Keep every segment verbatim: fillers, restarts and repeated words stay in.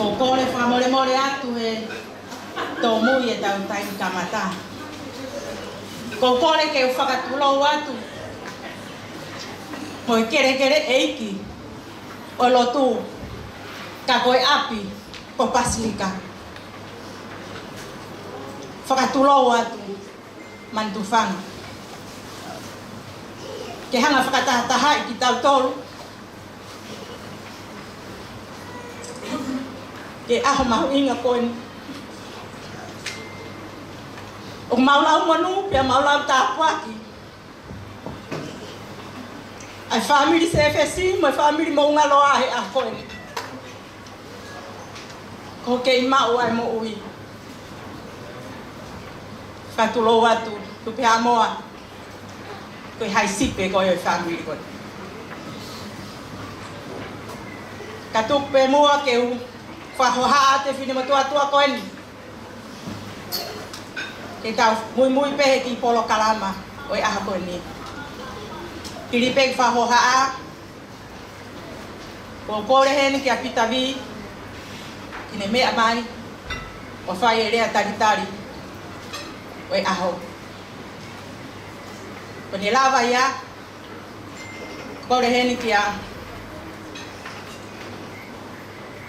ʻOku ou kole fakamolemole atu he tōmui ʻetau taimi kamata. ʻOku ou kole ke u fakatulou atu mo e kelekele ʻeiki ʻo e lotu, ka ko e ʻapi ko Pasilika. Fakatulou atu Manatuʻi Tufanga ke hanga fakatahatahaʻi kitautolu ki he ʻaho mahuʻinga ko eni. ʻOku mau lau monū pea mau lau tāpuaki ʻa e fāmili Sēfesi mo e fāmili Moʻungaloa he ʻaho ko eni. Ko e kei maʻu ʻa e moʻui. Fakatulou atu, Tupihaʻamoa, ko e haʻi sipe ko e fāmili ko eni. Ka tuku pē muʻa ke u fakahohaʻa atu e fefine matuʻotuʻa ko eni. Ke tau muimui pē he kiʻi polokalama ʻo e ʻaho ko eni. Pili pē ke fakahohaʻa, ʻoku ou kole heni kia Pita Vī ke ne meʻa mai ʻo fai e lea talitali ʻo e ʻaho. Ko ʻene lava ia, kole heni kia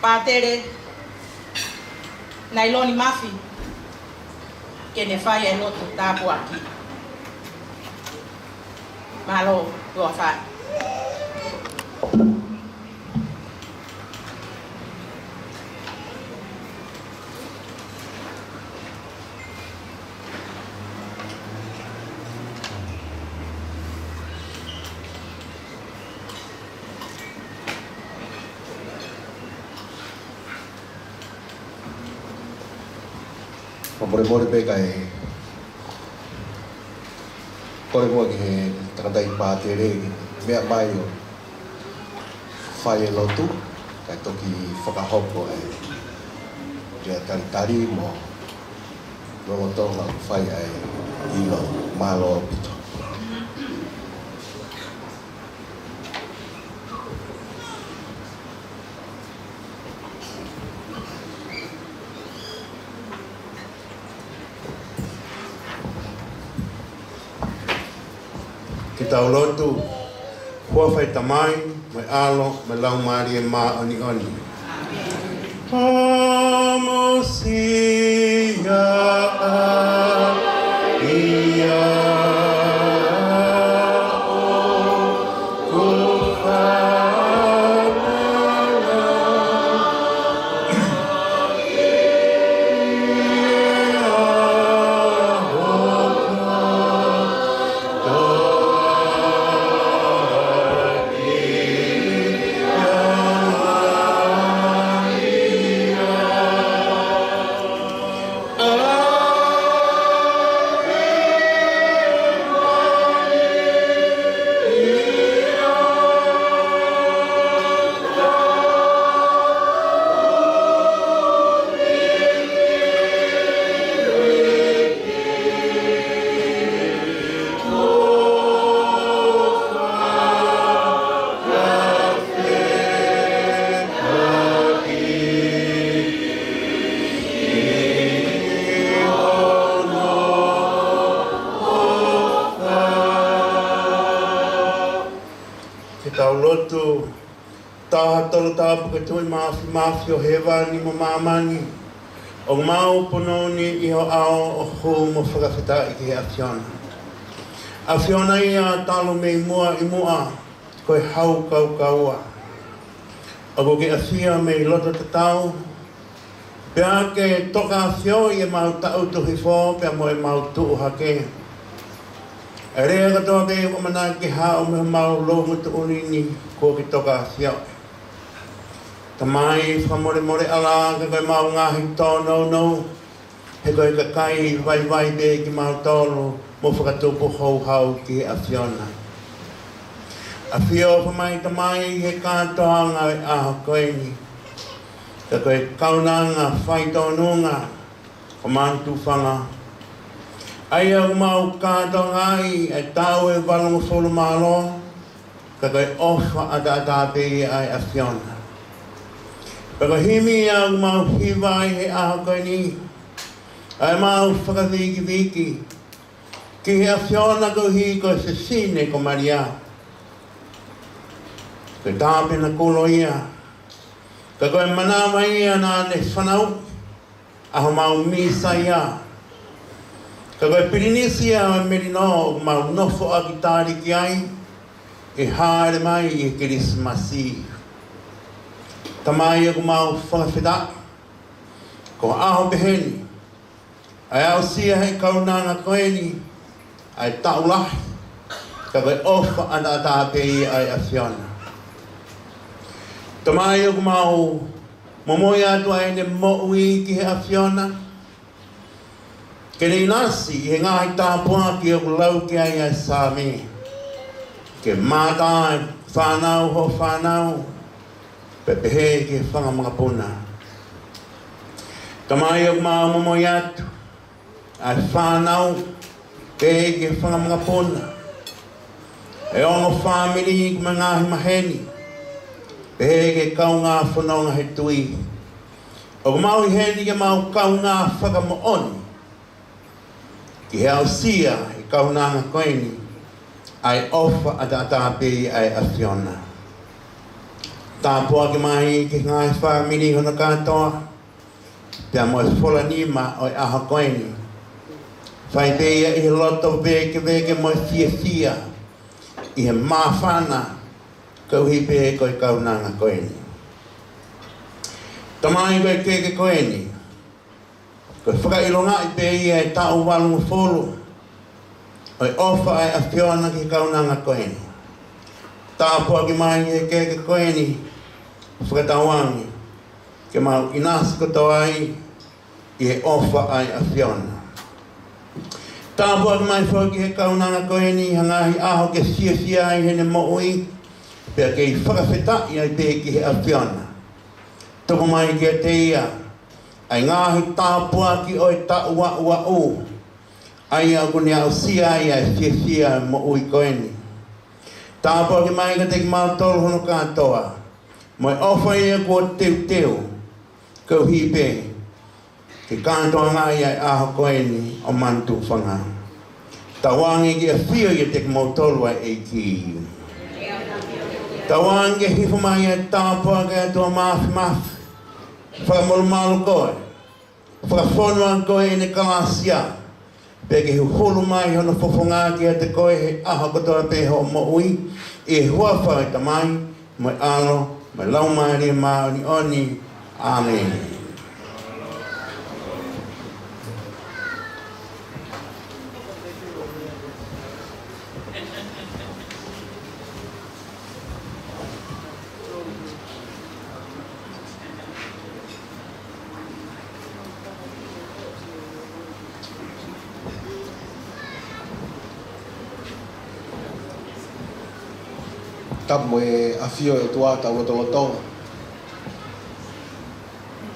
Pātele Nailoni Mafi ke ne fai e lotu tāpuaki. Mālō, tuʻa fai. Fakamolemole pē kae kole muʻa ki he tangataʻeiki Pātele ke meʻa mai ʻo fai e lotu, kae toki fakahoko e lea talitali mo lolotonga ʻo fai ʻa e ʻilo. Mālō ʻaupito. Ke tau lotu. Huafa ʻo e Tamai, mo e ʻAlo, mo e Laumālie Māʻoniʻoni. Homosia ʻa ia ʻoku fānau Ke tau lotu. Tauha tolo tapu ki he Tuʻi Māfimafi ʻo hēvani mo māmani. ʻOku mau punou ni ʻi ho ʻao ʻo hū mo fakafetaʻi ki he ʻAfiona. ʻAfiona ia talu mei muʻa ʻi muʻa, ko e hau kaukaua. ʻOku ke ʻafio mei loto tatau, pea ke toka ʻafioʻi ʻemau tangutu hifo pea mo ʻemau tuʻu hake. ʻA e lea kotoa pē ʻoku ʻamanaki ke haʻu mei homau loungutu ʻuli ni, kuo ke toka ʻafioʻi. Tamai, fakamolemole ʻalā ka ko ʻemau ngaahi tōnounou, he ko e kakai vaivai pē kimautolu mo fakatupu houhau ki he ʻAfiona. ʻAfio ʻofa mai Tamai he kātoanga ʻo e ʻaho ko eni. Ka ko e kaunanga faitōnunga ko Manatuʻi Tufanga, ʻa ia ʻoku mau kātoangaʻi ʻa e taʻu ʻe valungofulu mā ua, ka ko e ʻofa ʻataʻatā pē ia ʻa e ʻAfiona. Pea ko e himi ia ʻoku mau hiva ai he ʻaho ko eni, ʻa ʻemau fakavikivikiʻi ki he ʻAfiona koeʻuhi ko e fefine ko Malia. Ko e tāpena kulo ia, ka ko e manava ia naʻa ne fanauʻi ʻa homau Mīsaia. Ka ko e pilinisi ia ʻo e melino ʻoku mau nofo ʻaki tāliki ai ʻe hāʻele mai ʻi he Kilisimasi. Tamai, ʻoku mau fakafetaʻi ko e ʻaho pehē ni, ʻa e aʻusia ʻe he kaunanga ko eni ʻa e taʻu lahi, ka ko e ʻofa ʻataʻatā pē ia ʻa e ʻAfiona. Tamai, ʻoku mau momoi atu ʻa ʻene moʻui ki he ʻAfiona, ke ne ʻinasi ʻi he ngaahi tāpuaki ʻoku lau ki ai ʻa e Saame, ke mātā ʻa e fānau hoʻo fānau, pea pehē ki he fanga makapuna. Tamai, ʻoku mau momoi atu ʻa e fānau, pehē ki he fanga makapuna, ʻa e ongo fāmili mo e ngaahi maheni, pehē ki he kaungā fononga he tui. ʻOku mau ʻi heni ke mau kaungā fakamoʻoni ki he aʻusia ʻe he kaunanga ko eni ʻa e ʻofa ʻataʻatā pē ia ʻa e ʻAfiona. Tāpuaki mai ki he ngaahi fāmili hono kātoa, pea mo e fola nima ʻo e ʻaho ko eni. Fai pē ia ʻi he loto vēkeveke mo e fiefia, ʻi he māfana, koeʻuhi pē ko e kaunanga ko eni. Tamai, ko e kehekehe ko eni, ko e fakaʻilongaʻi pē ia ʻa e taʻu valungofulu ʻo e ʻofa ʻa e ʻAfiona ki he kaunanga ko eni. Tāpuaki mai ʻi he kehekehe ko eni, fakatauange ke mau ʻinasi kotoa ai ʻi he ʻofa ʻa e ʻAfiona. Tāpuaki mai foki ki he kaunanga ko eni ha ngaahi ʻaho ke fiefia ai heʻene moʻui, pea kei fakafetaʻi ai pē ki he ʻAfiona. Tuku mai kiate ia ʻa e ngaahi tāpuaki ʻo e taʻu aʻuaʻu, ʻa ia ʻoku ne aʻusia ai ʻa e fiefia ʻo e moʻui ko eni. Tāpuaki mai kiate kimautolu hono kātoa, mo e ʻofa ia kuo teuteu, koeʻuhi pē ke kātoangaʻi ʻa e ʻaho ko eni ʻo Manatuʻufanga. Tauange ke ʻafio ʻiate kimoutolu ʻa e ʻEiki. Tauange ke hifo mai ʻa e tāpuaki ʻa e ʻOtua Māfimafi, fakamolumalu koe, fakafonu ʻa koe ʻene kalāsia, pea ke huhulu mai hono fofonga kiate koe he ʻaho kotoa pē hoʻo moʻui, ʻi he huafa ʻo e Tamai, mo e ʻAlo, mo e Laumālie Māʻoniʻoni. ʻĀmeni. Tapu mo e ʻafio ʻa e ʻOtua ʻi hotau lotolotonga.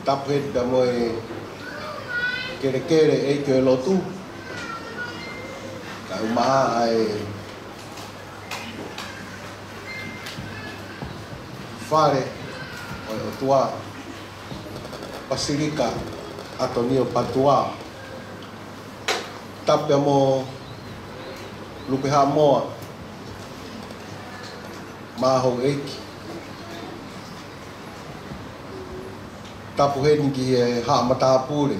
Tapu heni pea mo e kelekele ʻeiki ʻo e lotu, kae ʻumaʻā ʻa e fale ʻo e ʻOtua, Pasilika ʻAtonio Pātua. Tapu pea mo Lupe Haʻamoa, mo e houʻeiki. Tapu heni ki he haʻa matāpule.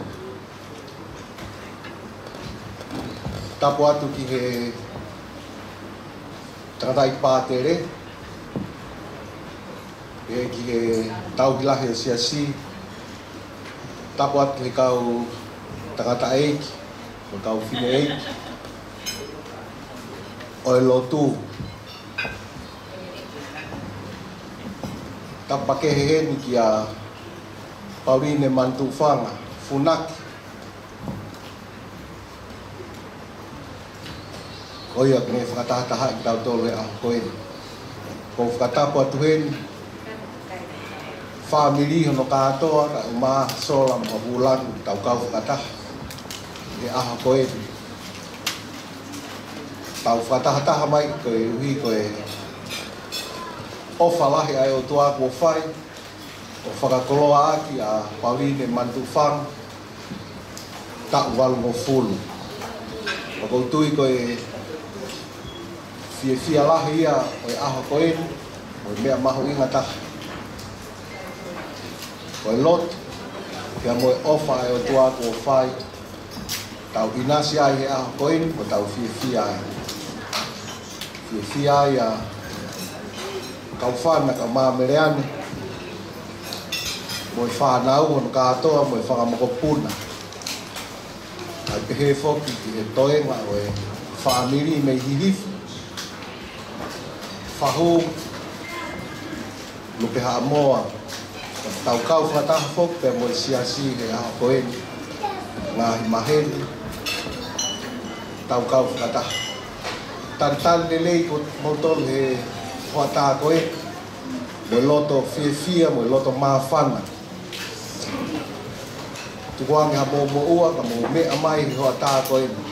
Tapu atu ki he tangataʻeiki pātele, pea ki he tauhi lahi ʻo e siasi. Tapu atu ki he kau tangataʻeiki, mo e kau fineʻeiki ʻo e lotu. Tapu makehe heni kia Pauline Manatuʻufanga, Funaki. Ko ia ke ne fakatahatahaʻi kitautolu he ʻaho ko eni. ʻOku ou fakatapu atu heni, fāmili hono kātoa, kae ʻumaʻā Sola mo Vūlangi, tau kau fakataha he ʻaho ko eni. Tau fakatahataha mai koeʻuhi ko e ʻofa lahi ʻa e ʻOtua kuo fai, ʻo fakakoloaʻaki ʻa Pauline Manutuʻufanga, taʻu valungofulu. ʻOku ou tui ko e fiefia lahi ia ʻo e ʻaho ko eni, mo e meʻa mahuʻinga taha, ko e lotu pea mo e ʻofa ʻa e ʻOtua kuo fai, tau ʻinasi ai he ʻaho ko eni, mo tau fiefia ai. Fiefia ai ʻa e kau fānau, kau māmele ʻanenai, mo e fānau hono kātoa, mo e fanga mokopuna. ʻA ia pehē foki ki he toenga ʻo e fāmili mei Hihifo, Fahu, Nukuʻalofa, Haʻamoa, tau kau fakataha foki pea mo e siasi he ʻaho ko eni, ngaahi maheni, tau kau fakataha. Talitali lelei kimoutolu he hoʻatā ko eni, mo e loto fiefia, mo e loto māfana. Tukuange ha mou moʻua, ka mou meʻa mai he hoʻatā ko eni.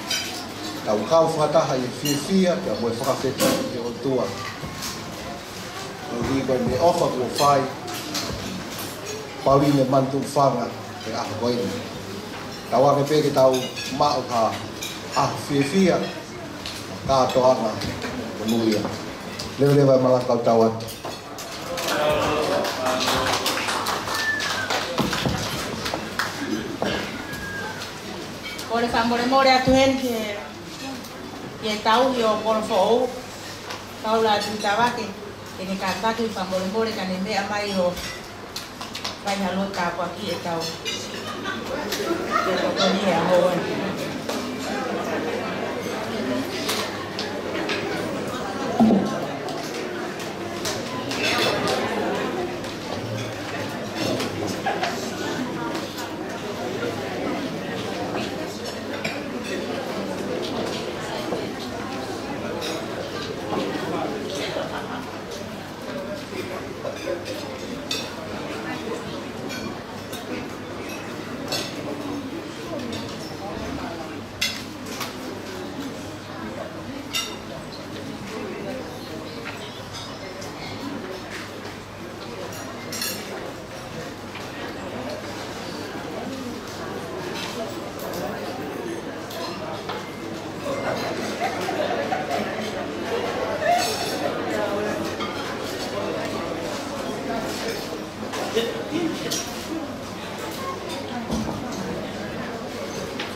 Tau kau fakataha ʻi he fiefia, pea mo e fakafetaʻi ki he ʻOtua. Koeʻuhi ko e meʻaʻofa kuo fai, Pauline Manutuʻufanga, he ʻaho ko eni. Tauange pē ke tau maʻu ha ʻaho fiefia, kātoanga monūʻia. Leveleva e malanga kau tau atu. Kole fakamolemole atu heni ki he, ki he tauhi ʻo Kolofoʻou, Paula Tuʻitavake, ke ne kātaki fakamolemole ka ne meʻa mai ʻo fai ha lotu tāpuaki ʻetau. Ke tokoni he ʻaho ni.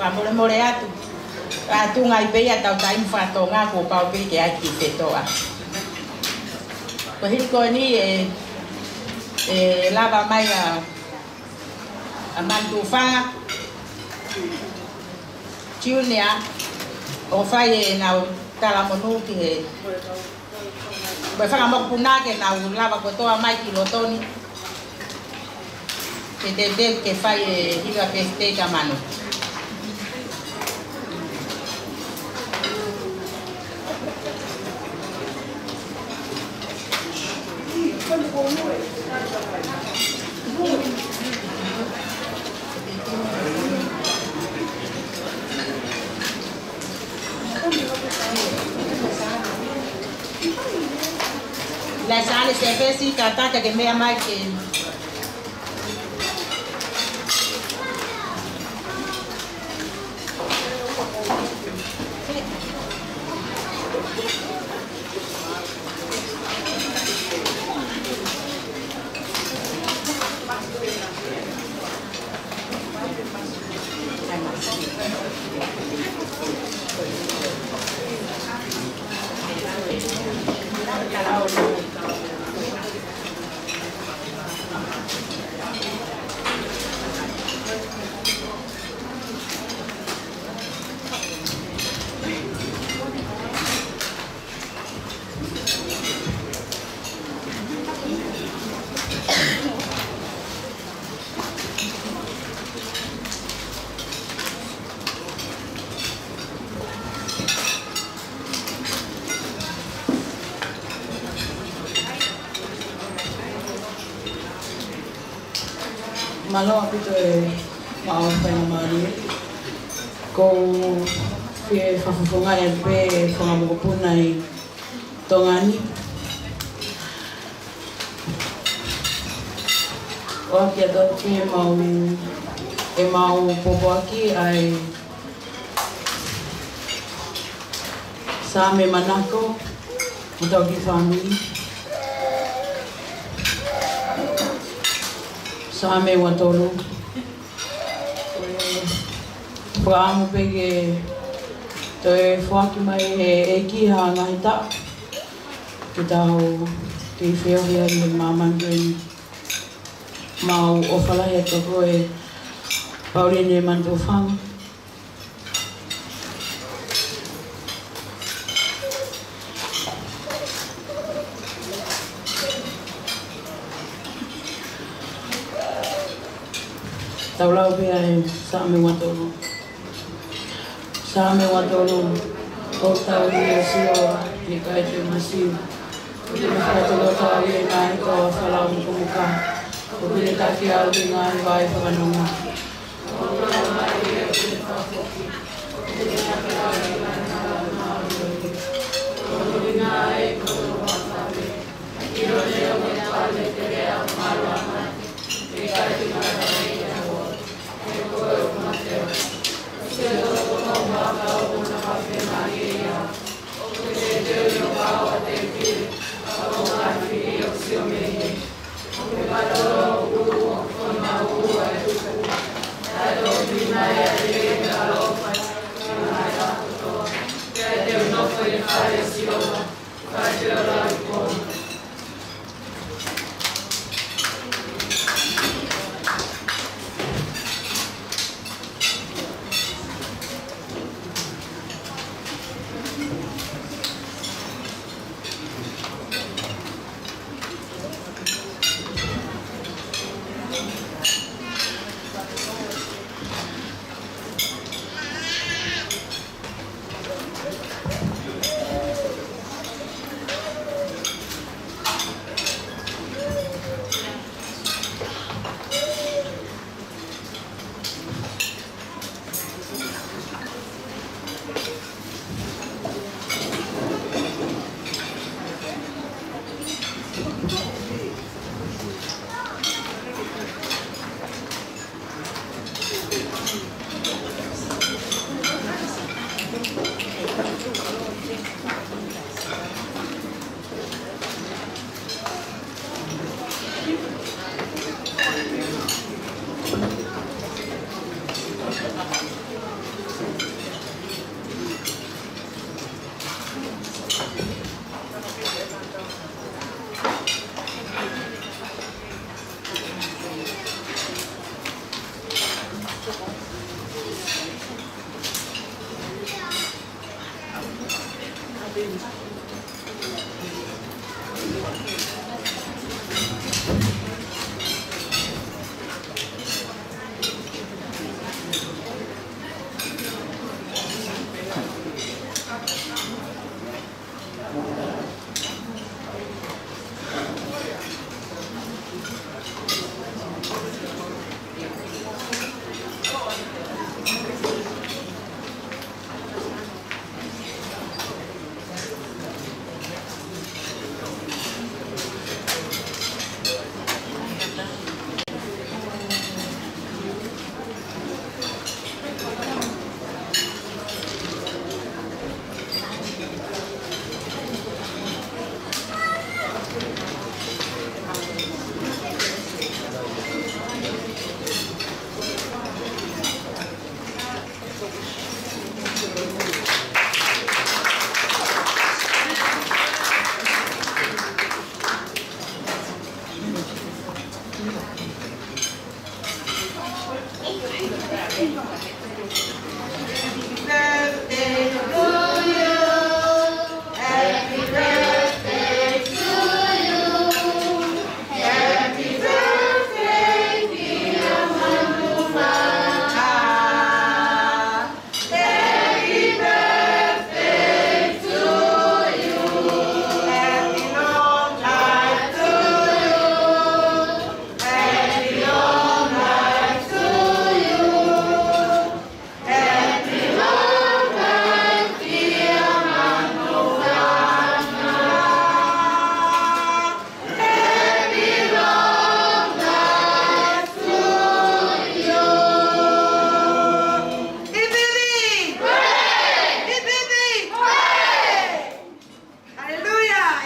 Fakamolemole atu. Ka tuʻunga ai pē ia ʻetau taimi faka-Tonga kuo pau pē ke ʻai ki he toʻa. Ko e hili ko eni ʻe, ʻe lava mai ʻa, ʻa Manutuʻufanga Junior ʻo fai ʻenau talamonū ki he, ko e fanga mokopuna ke nau lava kotoa mai ki loto ni. Ke teuteu ke fai e hiva pēsitei ka manu. Laisale Sevesi, kātaki ke meʻa mai ke. Mālō ʻaupito e maʻu faingamālie. ʻOku ou fie fakafofongaʻi pē e fanga mokopuna ʻi Tonga ni. Pōpoaki atu ke mau, ke mau pōpoaki ʻa e Saame Manako, mo tau ki fāmili. Saame ua tolu. Ko e fakaʻamu pē ke toe foaki mai ʻe he ʻEiki ha ngaahi taʻu ke tau kei feohi ai he māmani ko eni. Mau ʻofa lahi atu ko e Pauline Manutofanga. Tau lau pē ʻa e Saame ua tolu. Saame ua tolu. ʻOku tau ʻi he sio, ʻe ʻikai te masiva. ʻOku ne fakatolonga ʻi he ngaahi toa falamu kumuka. ʻOku ne taki au ki he ngaahi vai fakanonga.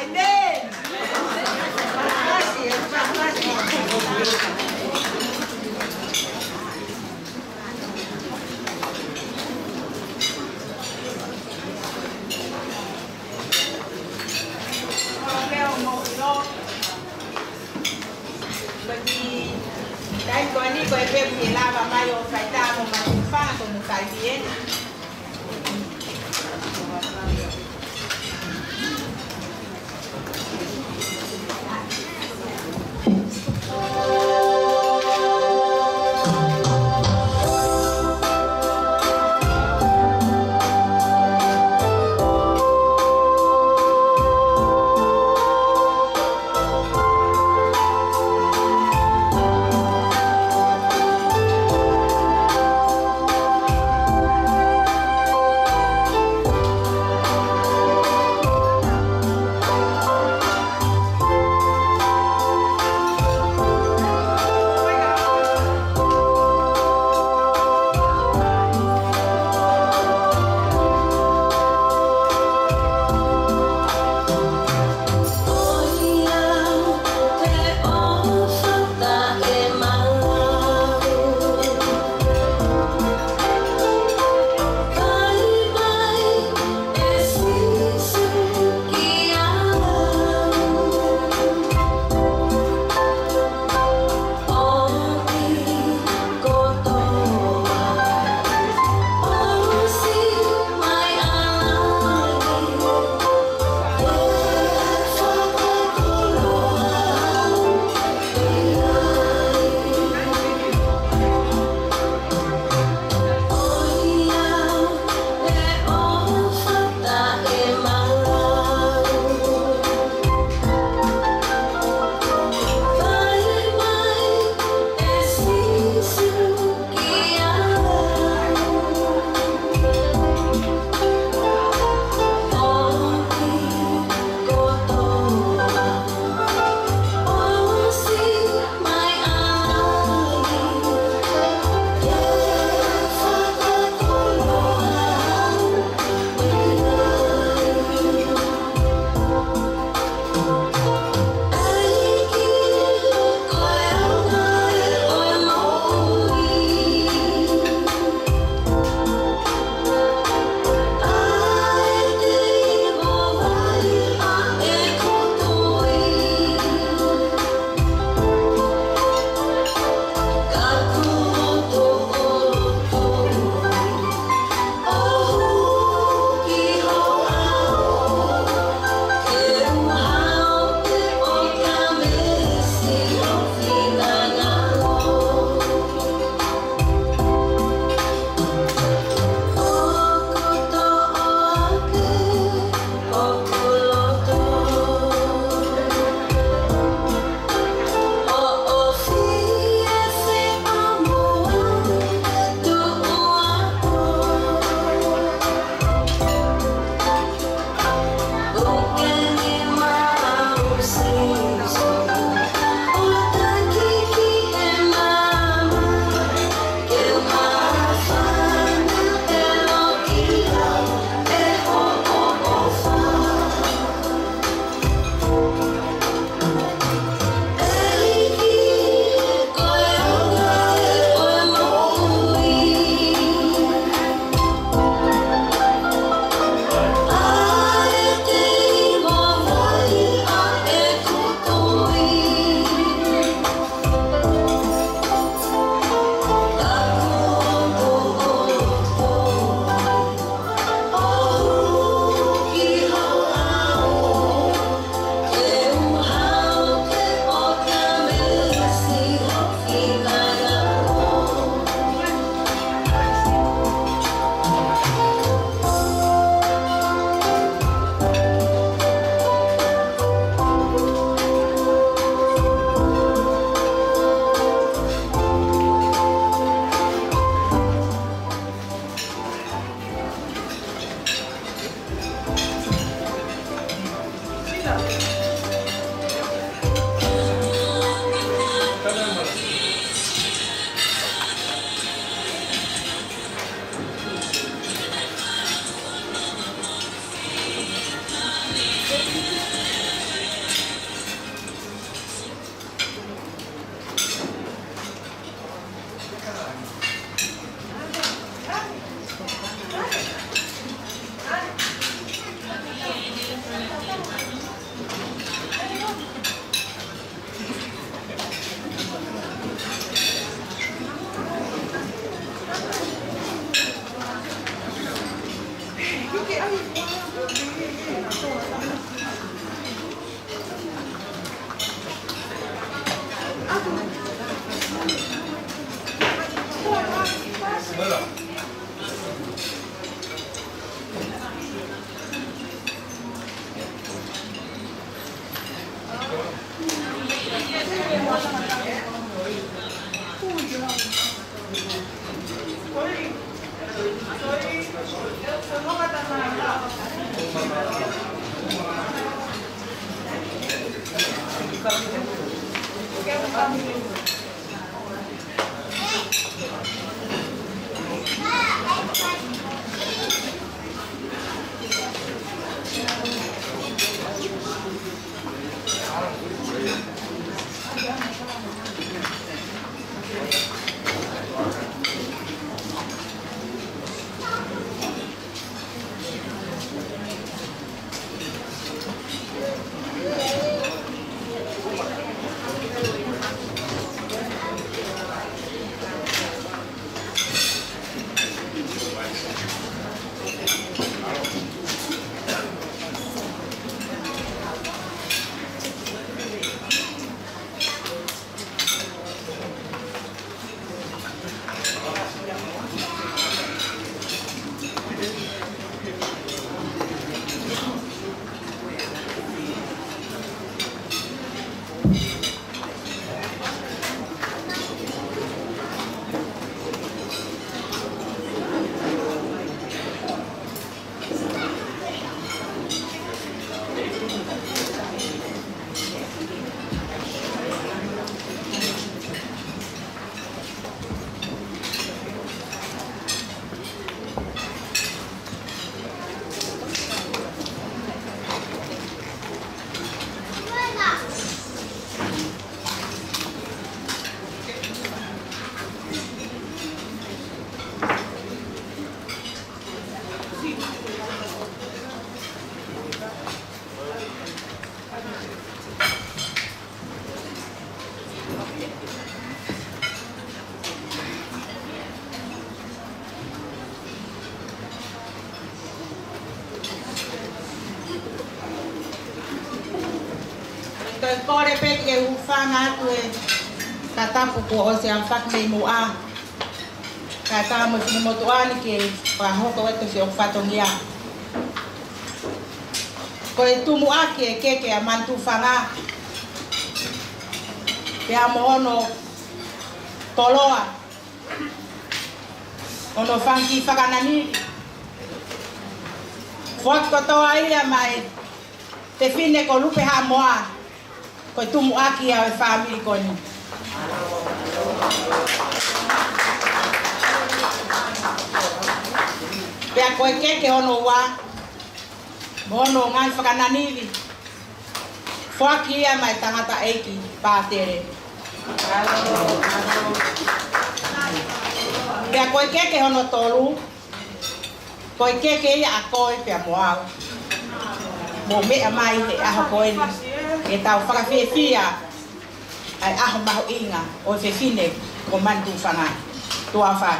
Amen. Ko e kiʻi taimi ko eni ko e pē ke lava mai ʻo fai tā mo matupā ko mo kai pie. Toe kole pē ke u hūfanga atu he fakatapu kuo ʻosi ʻafaki mei muʻa. Kae ʻatā mo e finemotuʻa ni ke fakahoko ʻetau siʻi fatongia. Ko e tumuʻaki e keke ʻa Manutufanga, pea mo hono koloa, hono fanga kiʻi fakananivi. Foaki kotoa ia maʻa e fefine ko Lupe Haʻamoa, ko e tumuʻaki ia ʻo e fāmili ko eni. Pea ko e keke hono ua, mo hono ngaahi fakananivi, foaki ia maʻa e tangataʻeiki Pātele. Pea ko e keke hono tolu, ko e keke ia ʻa koe pea mo au. Mou meʻa mai he ʻaho ko eni ke tau fakafiefia ʻa e ʻaho mahuʻinga ʻo e fefine ko Manutufanga. Tuʻa ʻofa.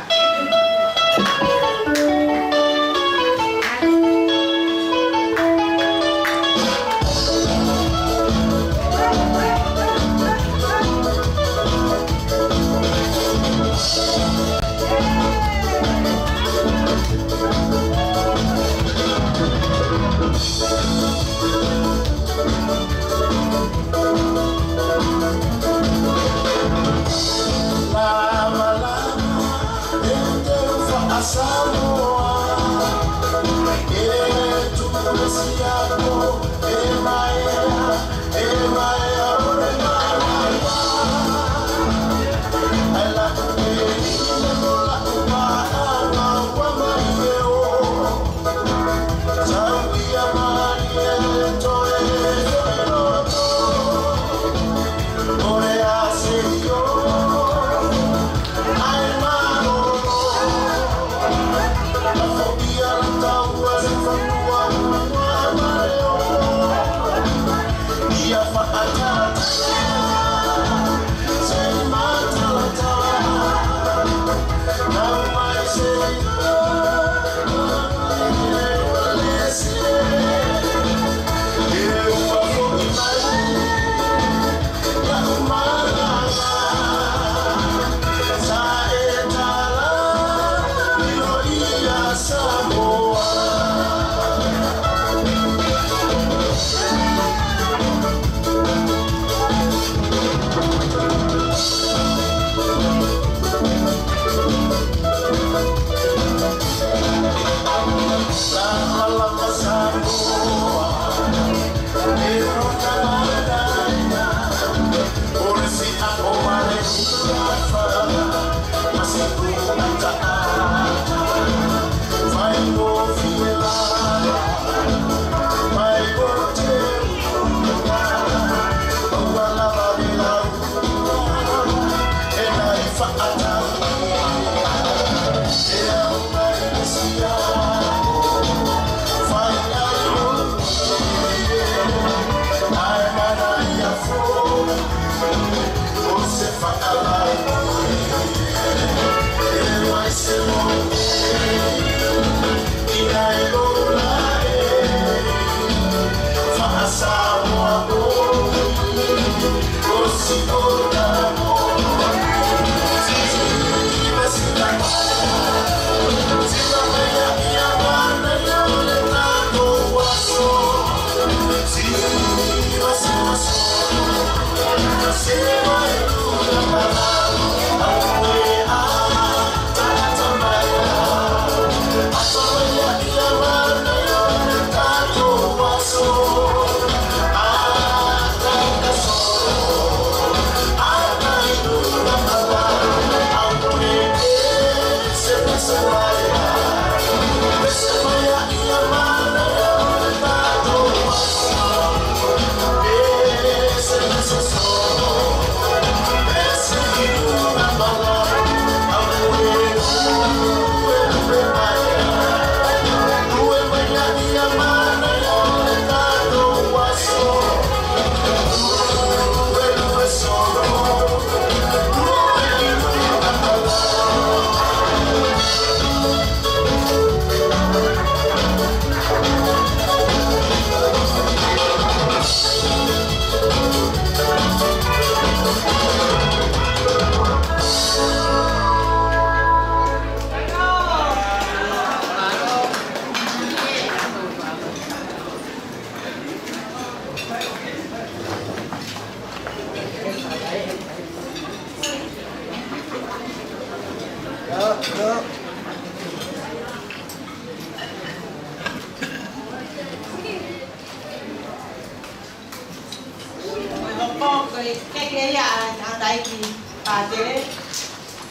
Ke ke ia ʻa, ʻa Taiki Pātele,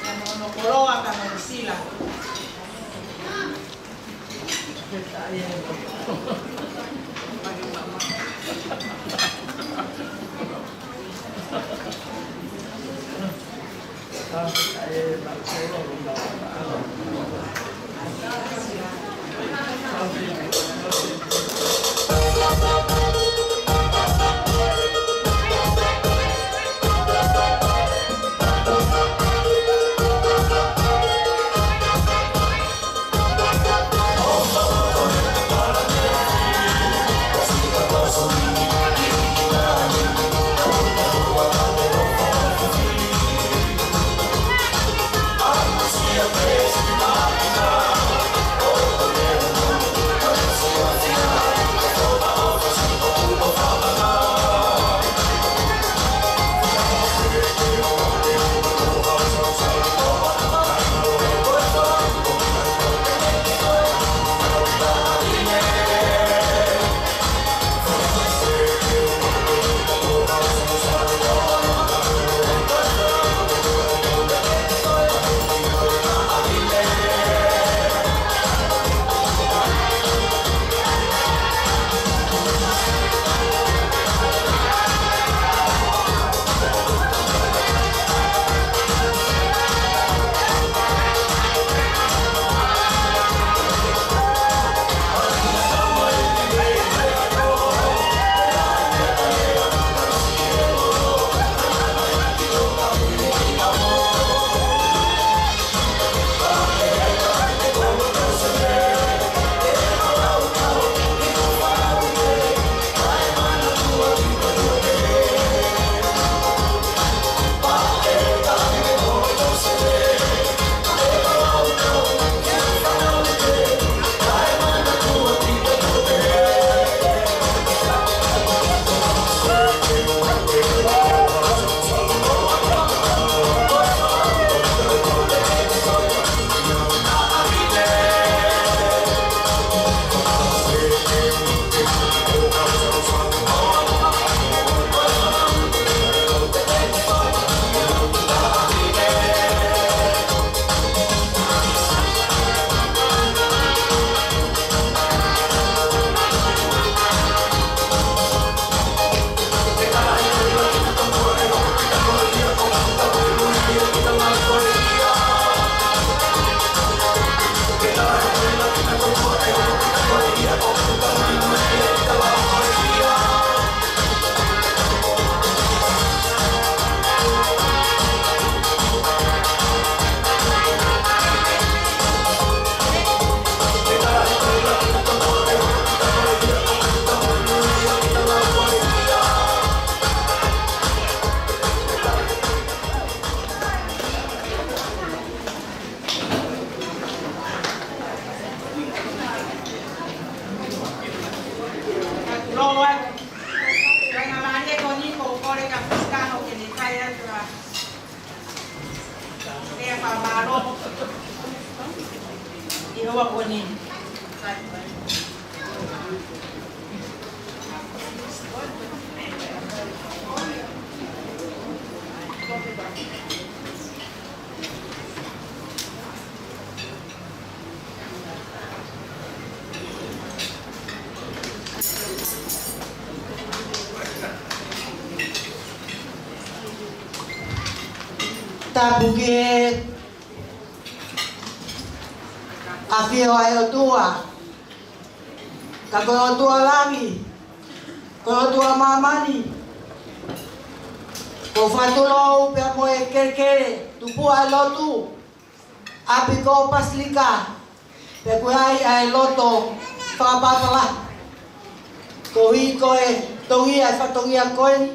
ia mo hono koloa ka mo Sila. Loa, kae ngā mālie ko ni ko kole ka fuskano ke ne kai atu a. Ke a wha mālō. I hoa ko ni. Tapu ki he ʻafio ʻa e ʻOtua. Ka ko e ʻOtua langi, ko e ʻOtua māmani, ko e fakatulou pea mo e kelekele, tupuʻa e lotu, ʻapi ko Pasilika, pea ko e ʻai ʻa e loto fakapapala. Koeʻuhi ko e tongia, e fatongia ko eni,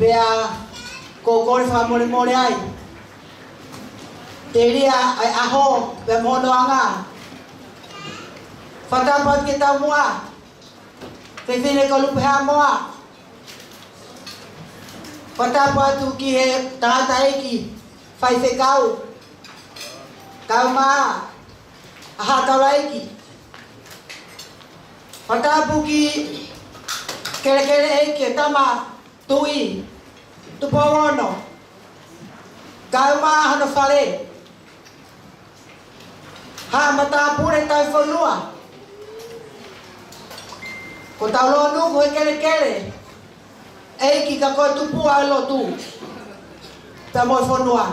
pea ko e kole fakamolemole ai. Telia ʻa e ʻaho, pea mo hono anga. Fakatapu atu ki he taumuʻa, fefine ko Lupe Haʻamoa. Fakatapu atu ki he tangataʻeiki, faifekau, kaeʻumaʻā ʻa e taulaʻeiki. Fakatapu ki he kelekele ʻeiki, tama tuʻi, Tupou Ono, kae ʻumaʻā hono fale, haʻa matāpule tauhi fonua, ko Taulonu, ko e kelekele, ʻEiki ka ko e tupuʻa ʻo e lotu pea mo e fonua.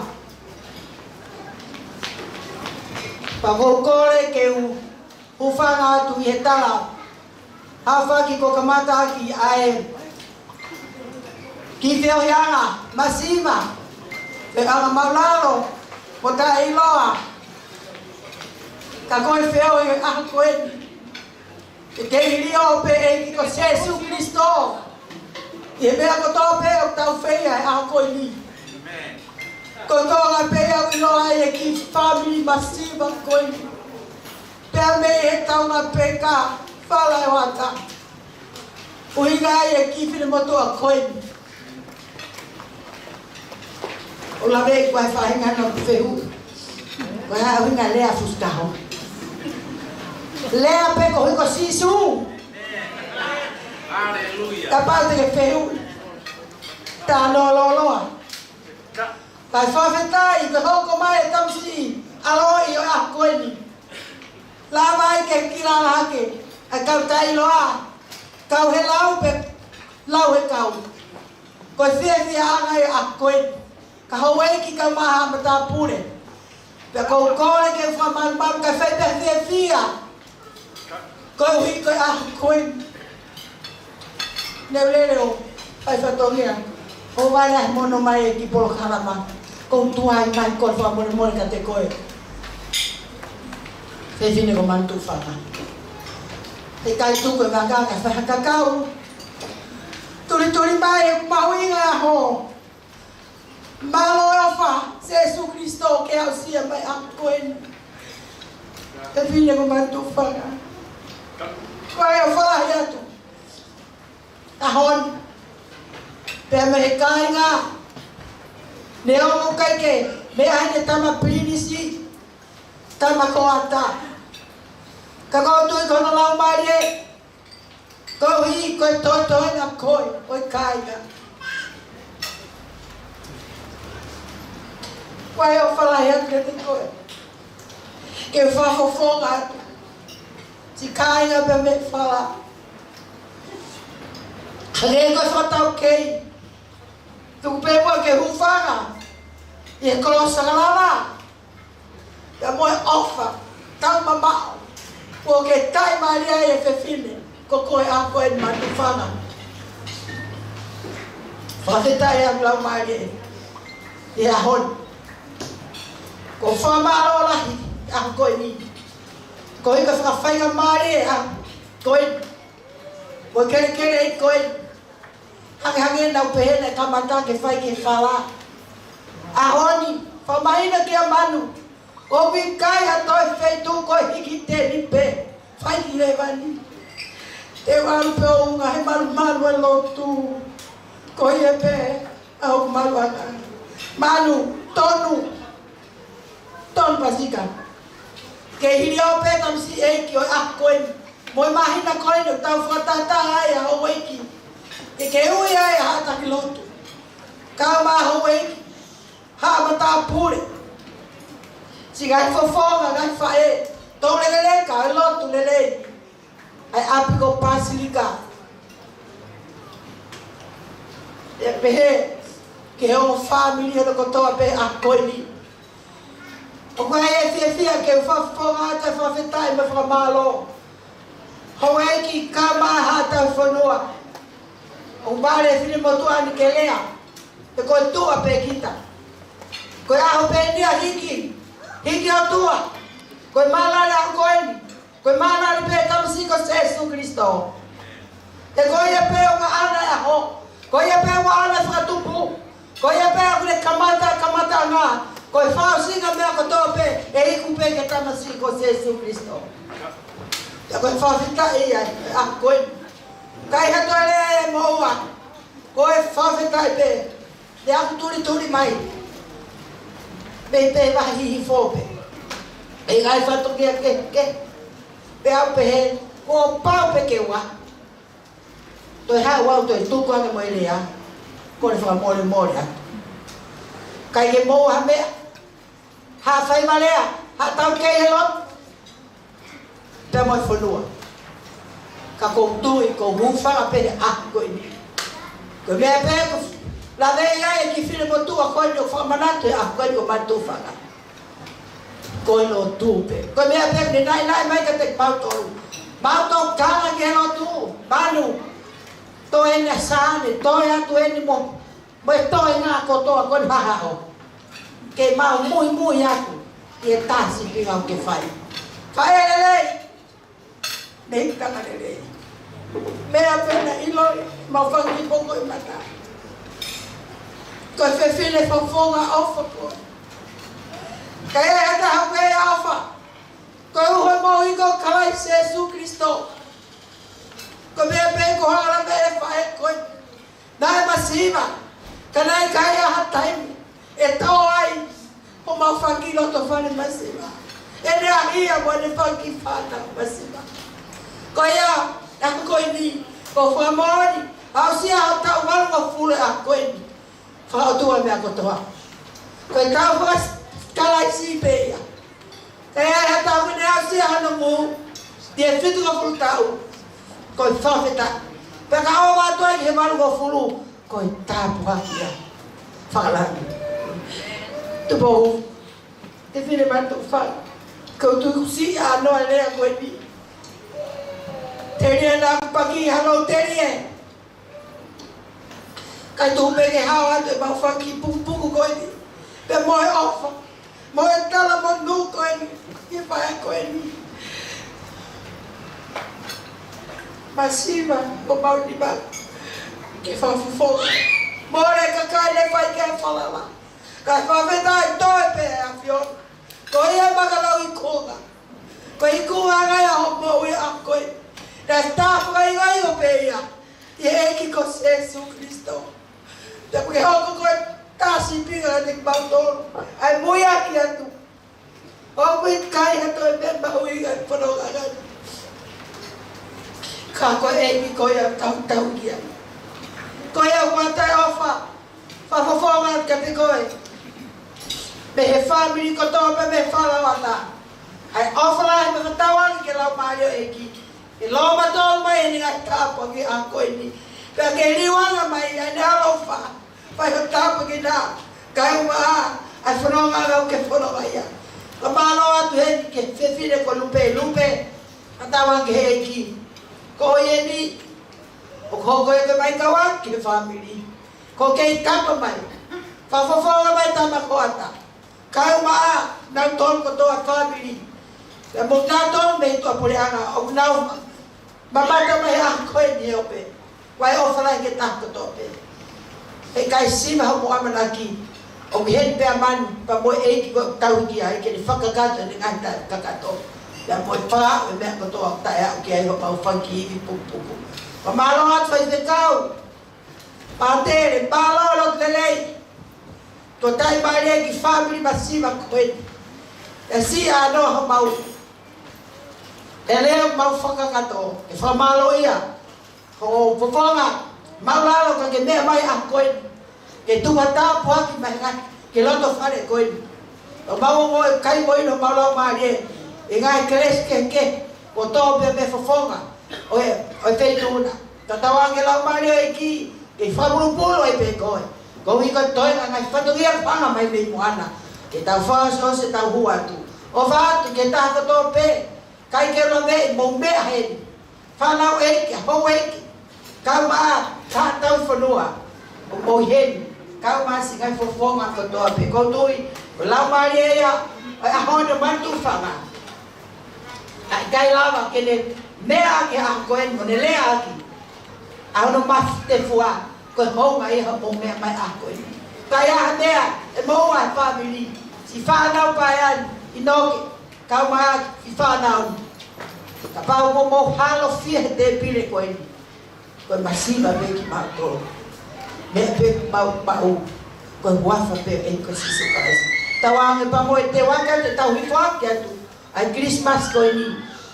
Pea ʻoku ou kole ke u hūfanga atu ʻi he tala ʻa e faki ko e kamata ʻaki ʻa e kiʻi feohiʻanga masiva, feohiʻanga māʻulalo mo taʻeʻiloa. Ka ko e feohi ʻo e ʻaho ko eni, ke kei hilio pē ʻEiki ko Sēsū Kilisito ʻi he meʻa kotoa pē ʻoku tau fai ʻi he ʻaho ko eni. Ko e konga pē ia ʻoku ʻiloa ai e kiʻi fāmili masiva ko eni, pea mei he taunga pē ka fala e wata. ʻUhinga ai e kiʻi finemotuʻa ko eni. ʻO lave ʻi he faʻahinga ʻoku fehuʻi, ko e hā e ʻuhinga e lea fusi taha? Lea pē koeʻuhi ko Sīsū. Haleluia. Kapau te ke fehuʻi, tā lōloa. Kae fakafetaʻi, ke hoko mai e tamasiʻi ʻaloʻi ʻo e ʻaho ko eni. Lava ai ke kila hake ʻa e kau taʻeʻiloa, kau he lau pē, lau he kau. Ko e fiefiaʻanga ia ʻa e ʻaho ko eni, ka houʻeiki kae ʻumaʻā haʻa matāpule. Pea ʻoku ou kole ke fakamalumalu kae fai pē ha fiefia koeʻuhi ko e ʻaho ko eni. Ne u lele ʻo fai fatongia, ʻo vale ʻa e mono mai e kiʻi polokalama. Ko u tuai mai ko e fakamolemole kiate koe, fefine ko Manu Tuʻufanga. He ʻikai tuku e vaka kae fai ha kakau. Tulituli mai e mahuʻinga ʻaho. Mālō e ʻofa ʻa Sēsū Kilisito ke aʻusia mai ʻa e ʻaho ko eni, fefine ko Manu Tuʻufanga. Ko e ʻofa lahi atu ʻaho ni pea mei he kāinga, neongo ʻoku ʻikai ke meʻa heni e tama pilinisi, tama ko ata, ka ʻoku ou tui ko hono laumālie, koeʻuhi ko e toetoe ʻa koe ʻo e kāinga. Ko e ʻofa lahi atu kiate koe, ke fakafofonga atu siʻi kāinga pea mei fala. Hangē ko e fakataukei, tuku pē muʻa ke hūfanga ʻi he kolosi ʻa e lava pea mo e ʻofa taumamaʻo kuo ke taʻimālie ai e fefine ko koe ʻaho ko eni Manu Tuʻufanga. Fakafetaʻi ʻa e Laumālie ʻi he ʻaho ni. Ko e fakamālō lahi ʻaho ko eni, koeʻuhi ko e fakafaingamālie ʻaho ko eni mo e kelekele ko eni. Hangehangē naʻa ku pehē naʻe kamata ke fai ki he fala. ʻAho ni, fakamahino kia Manu, ʻoku ʻikai ha toe feituʻu, ko e hiki teni pē, fai ki lēvani. Te u ʻalu pē ʻo unga he malumalu e lotu. Ko ia pē ʻa hoku maluʻanga. Manu, tonu. Tonu Pasika. Kei hilio pē tamasiʻi ʻeiki ʻo e ʻaho ko eni mo e māhina ko eni ʻoku tau fakatahataha ai ʻa houʻeiki, ke ke ui ai ʻa e haʻa taki lotu, kae ʻumaʻā houʻeiki, haʻa matāpule, siʻi ngaahi fofonga, ngaahi faʻē, toulekeleka ʻo e lotu lelei ʻa e ʻapi ko Pasilika. ʻE pehē ki he ongo fāmili hono kotoa pē ʻaho ko eni. ʻOku ʻi ai e fiefia ke u fakafofonga atu e fakafetaʻi mo e fakamālō. Houʻeiki kae ʻumaʻā haʻa tauhi fonua. ʻOku vale e finemotuʻa ni ke lea, he ko e tuʻa pē kita. Ko e ʻaho pē eni ia hiki, hiki ʻOtua. Ko e mālali ʻaho ko eni. Ko e mālali pē tamasiʻi ko Sēsū Kilisito. He ko ia pē ʻoku ʻaʻana e ʻaho. Ko ia pē ʻoku ʻaʻana e fakatupu. Ko ia pē ʻoku ne kamata e kamataʻanga. Ko e fakaʻosinga e meʻa kotoa pē, ʻe iku pē ki he tamasiʻi ko Sēsū Kilisito. Pea ko e fakafetaʻi ia ʻi he ʻaho ko eni. ʻIkai ha toe lea ʻe moʻua. Ko e fakafetaʻi pē. Pea ʻoku tulituli mai, pea pē vahi hihifo pē. ʻE ʻikai fatongia kehekehe. Pea u pehē, kuo pau pē ke u ʻalu. Toe haʻu au toe tuku ange mo e lea. Ko e fakamolemole atu. ʻIkai ke mou ha meʻa, ha faiva lea, ha taukei he lotu, pea mo e fonua. Ka ʻoku ou tui, ʻoku ou hūfanga pē he ʻaho ko eni. Ko e meʻa pē ʻoku lave ai e kiʻi finemotuʻa ko eni ʻo fakamanatu he ʻaho ko eni ʻo Matufanga. Ko e lotu pē. Ko e meʻa pē naʻe naʻinaʻi mai kiate kimautolu. Mau tokanga ki he lotu. Manu. Toe eni ʻa Sane, toe atu eni mo, mo e toenga kotoa ko eni haʻo. Ke mau muimui atu ʻi he tā sīpinga ʻoku ke fai. Fai e lelei. Mei tama lelei. Meʻa pē naʻe ʻilo, mau fanga kiʻi poko ʻi mata. Ko e fefine fofonga ʻofa ko ē. Ka ʻi ai ha taha ʻoku ʻikai ʻofa, ko e uho moʻui ko Kalaisi Sēsū Kalaisi. Ko e meʻa pē ko hala meʻa e faʻē ko ē. Naʻe masiva, ka naʻe ʻikai ha taimi ʻe tō ai homau fanga kiʻi loto fale masiva. ʻEne ʻaʻahi mo ʻene fanga kiʻi fānau masiva. Ko ia, ʻaho ko eni, ʻoku ou fakamoʻoni, aʻusia ʻa e taʻu valungofulu ʻaho ko eni. Fakaʻotua meʻa kotoa. Ko e taʻu faka-Kalaisi pē ia. Ka ʻi ai ha taha ʻoku ne aʻusia hano moʻui ʻi he fitungofulu taʻu, ko e fakafetaʻi. Pea ka ʻova atu ai ki he valungofulu, ko e tāpuaki ia fakalangi. Tupou, te fine Matufanga, ʻoku ou tuʻu siʻi ʻa noa lea ko eni. Telia naʻa ku paki ha lou telia. Kae tuku pē ke hao atu ʻemau fanga kiʻi pukupuku ko eni. Pea mo e ʻofa, mo e talamonū ko eni, ki he faʻē ko eni. Masiva, ʻoku mau nima ke fakafofonga. Mole kakai ne fai ki ai e falala. Kae fakafetaʻi toe pē ʻa e ʻAfiona. Ko ia e maka lau ikunga. Ko e ikunga ange ia hoʻo moʻui ʻaho ko ē. Naʻe tā fakaʻilonga pē ia ʻi he ʻEiki ko Sēsū Kalaisi. Te ke hoko ko e tā sīpinga kiate kimautolu. ʻAi mui ʻaki atu. ʻOku ʻikai ha toe meʻa mahuʻinga ʻi he fononga ni. Ka ko e ʻEiki ko ia ʻoku tau tauhi ia. Ko ia ʻoku ʻatā e ʻofa. Fakafofonga kiate koe. Mei he fāmili kotoa pē mei he fānau ata. ʻAi ʻofa lahi mo e fakatauange ki he Laumālie ʻo e ʻEiki. Ke loto mātolu mai ʻene ngaahi tāpuaki ʻaho ko eni. Pea ke liuanga mai ʻene ʻaloʻofa. Fai ho tāpuaki na. Kae ʻumaʻā ʻa e fononga ʻoku ke fononga ia. Ka mālō atu heni ki he fefine ko Lupe, Lupe. Fakatauange ki he ʻEiki. Ko ia eni. ʻOku hoko ia ke mai kau atu ki he fāmili. Ko e kei kapa mai. Fakafofonga mai tama ko ata. Kae ʻumaʻā nautolu kotoa fāmili. Pea mo kinautolu mei tuʻapuleʻanga ʻoku nau mamata mai he ʻaho ko eni ʻo pehē, ʻoku ʻofa lahi ki he taha kotoa pē. He ʻikai siva hoʻomo ʻamanaki. ʻOku ʻi heni pē ʻa Manu, pea mo e ʻEiki ko e tauhi ki ai ke ne fakakakato ʻene ngaahi taʻe kakato. Pea mo e fakaaʻu e meʻa kotoa ʻoku taʻeaʻu ki ai hoʻomau fanga kiʻi ivi pukupuku. Pea mālō atu faifekau. Pātele, mālō lotu lelei. Ko e taʻimālie ki he fāmili masiva ko eni. ʻE siʻi ʻa noa homau. ʻE lea mau fakakakato. ʻE fakamālō ia. Hoʻo fofonga. Mālō ka ke meʻa mai ʻaho ko eni. Ke tuku ha tāpuaki mai ngaahi. Ki he loto fale ko eni. ʻO mau ongoʻi kai mo ʻilo mau laumālie. ʻI he ngaahi kelesi kehekehe. Ko e tō pē mei he fofonga. ʻO e, ʻo e feituʻu na. Tatau ange Laumālie ʻo e ʻEiki. Ke fakapulupulu ai pē koe. Koeʻuhi ko e toenga ngaahi fatongia ʻoku hanga mai mei muʻa na. Ke tau fakaʻosiʻosi ʻetau hū atu. ʻOfa atu ki he taha kotoa pē. ʻIkai ke lave ʻi he mou meʻa heni. Fānau ʻeiki, houʻeiki. Kae ʻumaʻā, taha tauhi fonua. ʻOku mou ʻi heni. Kae ʻumaʻā siʻi ngaahi fofonga kotoa pē. ʻOku ou tui, ko e Laumālie ia, ʻo e ʻaho ni ʻo Matufanga. ʻA ia ʻikai lava ke ne meʻa ʻaki ʻaho ko eni, mo ne lea ʻaki. ʻA hono mafutefua, ko e hounga ia hoʻomou meʻa mai ʻaho ko eni. Ka ʻi ai ha meʻa, ʻe mou ʻai fāmili, siʻi fānau paeani, ʻi noke, kau mai ʻaki, siʻi fānau. Kapau ko hoʻomou halo fia he tēpile ko eni. Ko e masiva pē kimautolu. Meʻa pē mau maʻu. Ko e huafa pē ʻo e ʻEiki ko Sīsū Kalaisi. Tauange pea mo e teuaki ʻetau hifo hake atu. ʻA e Kilisimasi ko eni.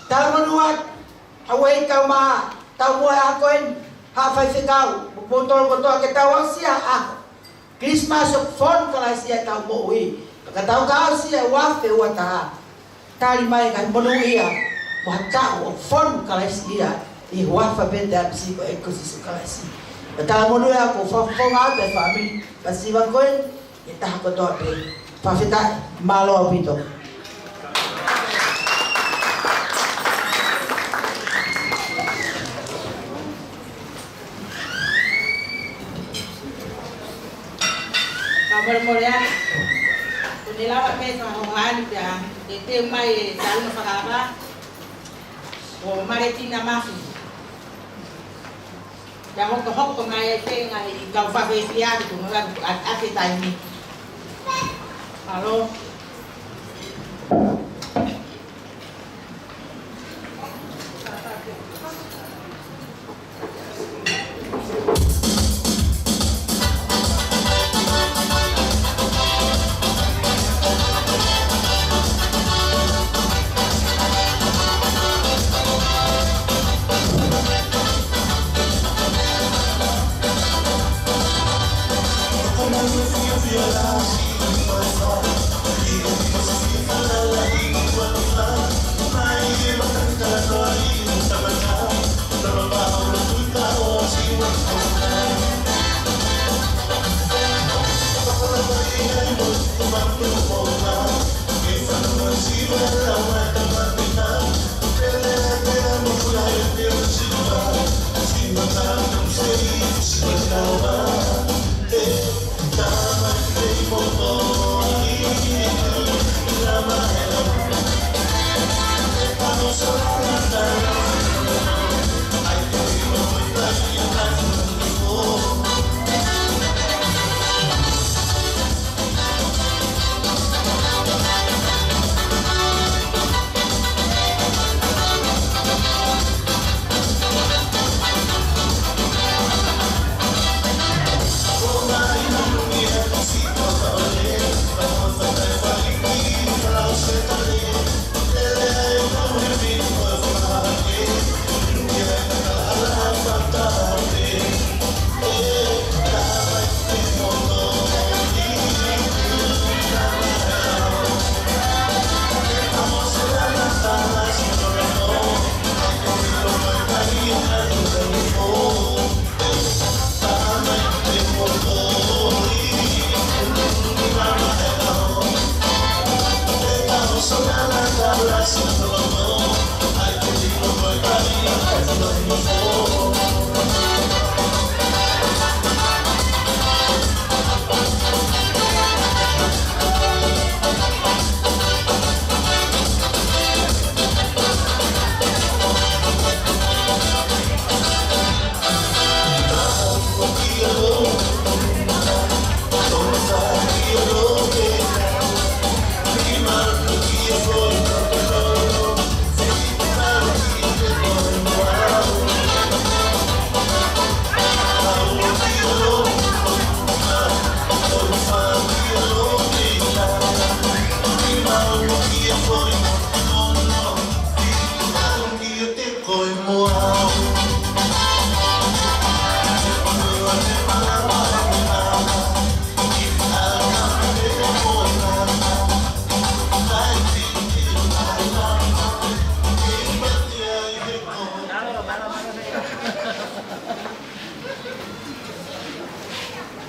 Tau monū atu. Haʻu ʻEiki kae ʻumaʻā. Tau moʻui ʻaho ko eni. Haʻa faifekau. Mo Mou tolo kotoa ke tau aʻusia ʻa e Kilisimasi ʻo fonu Kalaisi ʻi heʻetau moʻui. Ka tau ka aʻusia ʻi he ua afe ua taha. Tali mai ka monūʻia mo ha taʻu ʻo fonu Kalaisi ia ʻi he huafa pē ʻo e ʻEiki ko ē ko Sīsū Kalaisi. Ka tau monūʻia ko e fakafofonga atu e fāmili Pasiva ko ē, ʻi he taha kotoa pē. Fakafetaʻi, mālō ʻaupito. Ka molemole atu. Ko ʻene lava pē fakahohaʻa ni pea, ʻe teu mai e tau na fakava. Ko Maletina Mafi. Pea hokohoko mai ai pē ngaahi kau fakafiefia ʻi he tuʻunga ʻa, ʻa e taimi. Mālō.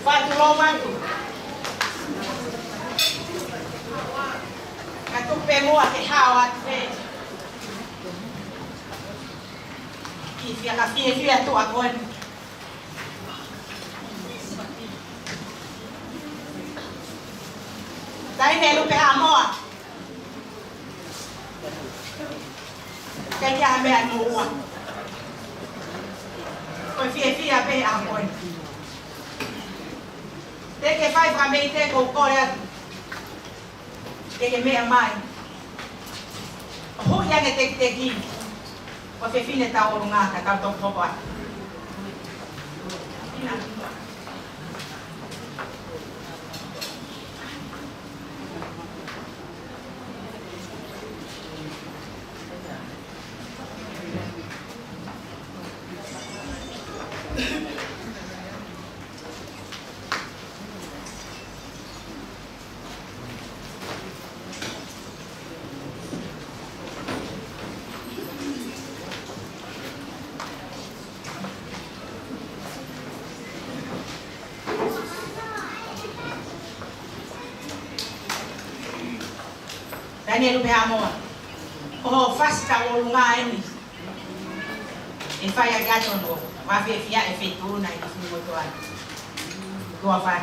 Fatu lo fatu. Ka tuku pē muʻa ke hao atu pē. Ki fia ka fiefia atu a koe. Taʻahine Lupe Haʻamoa. Kai kia ha meʻa mo ua. Ko e fiefia pē ʻa koe. Te ke fai fakameʻite ko koe atu. Ke ke meʻa mai. ʻO huʻi ange tekiteki. Ko e fefine tauʻolunga ka tau toki hoko atu. Eni Lupe Haʻamoa, ko hoʻo fasi taʻu ʻolunga eni. ʻE fai ʻaki ʻa e tonu, ʻo fefia e feituʻu na ʻi he fuʻu motuʻa. Tuʻa fai.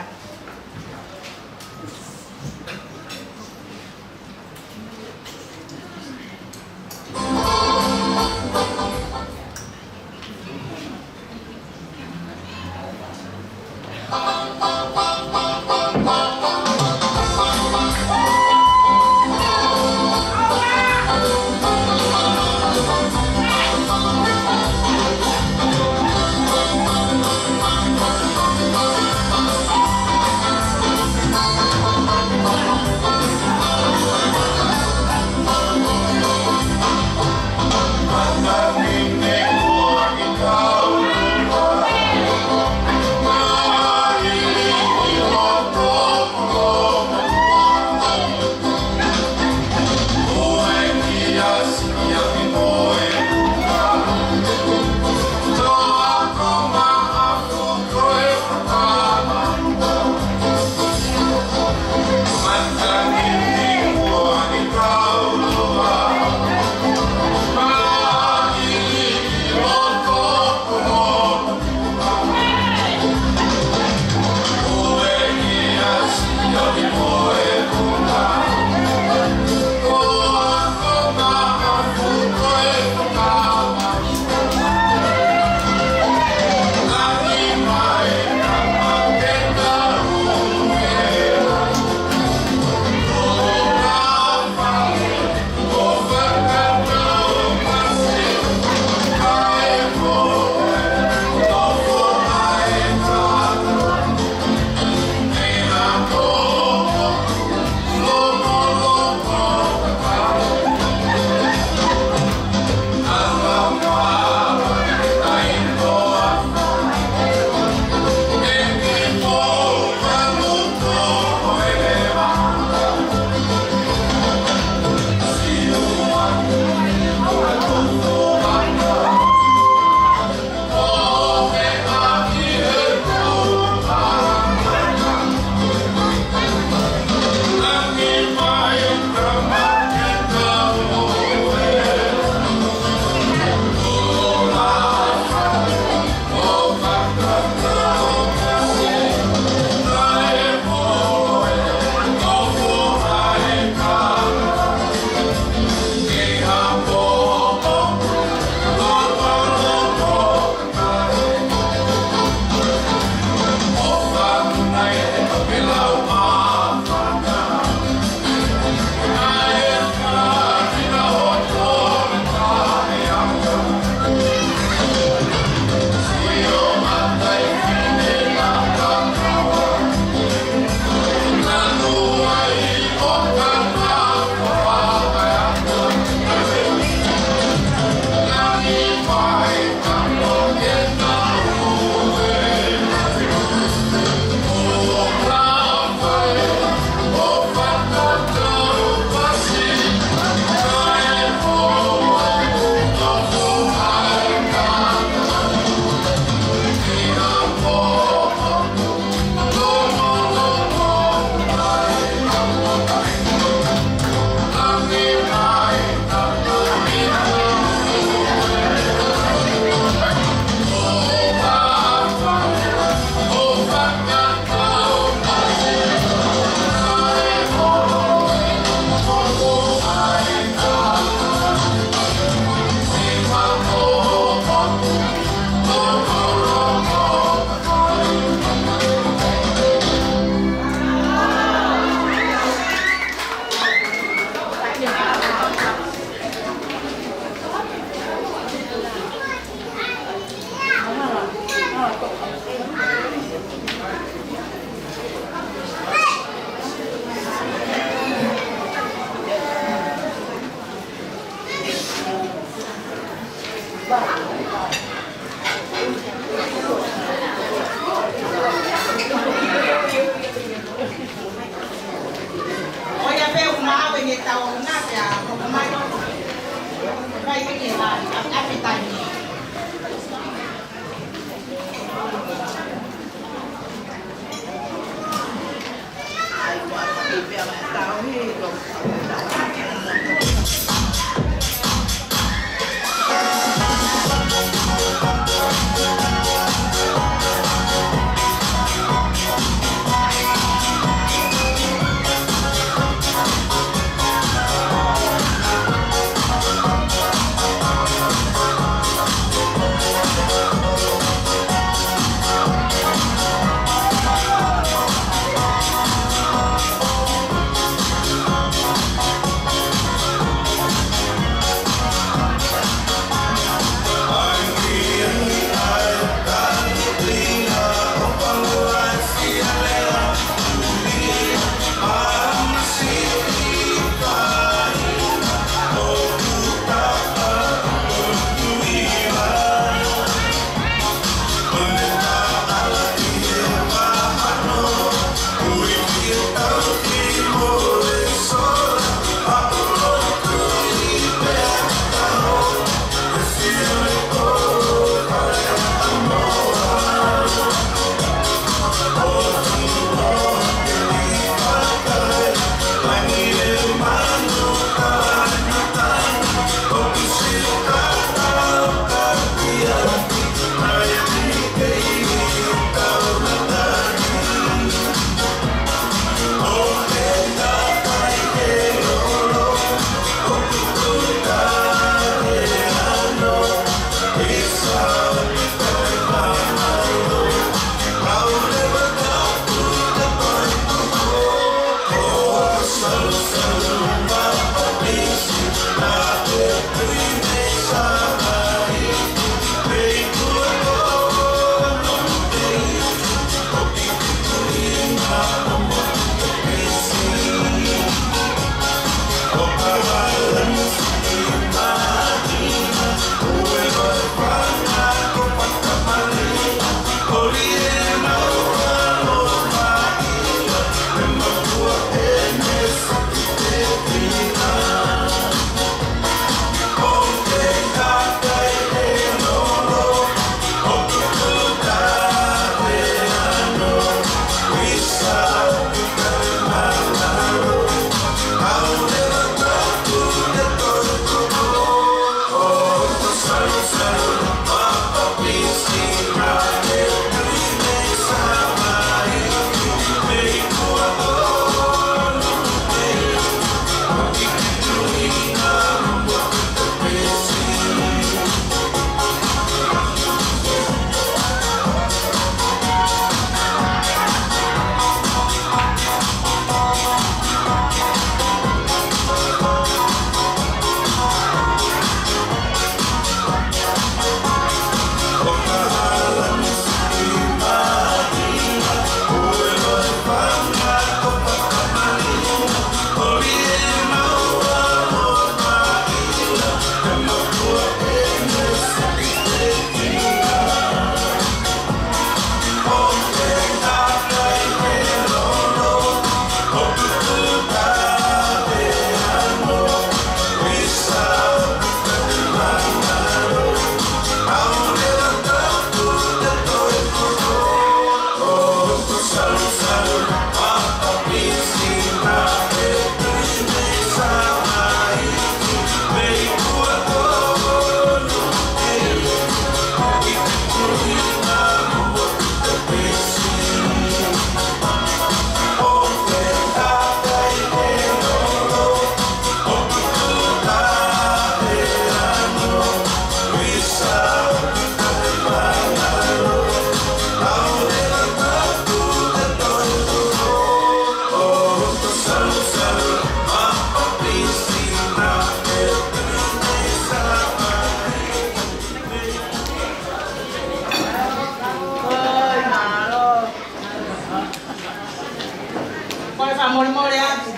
Ko e fakamolemole atu.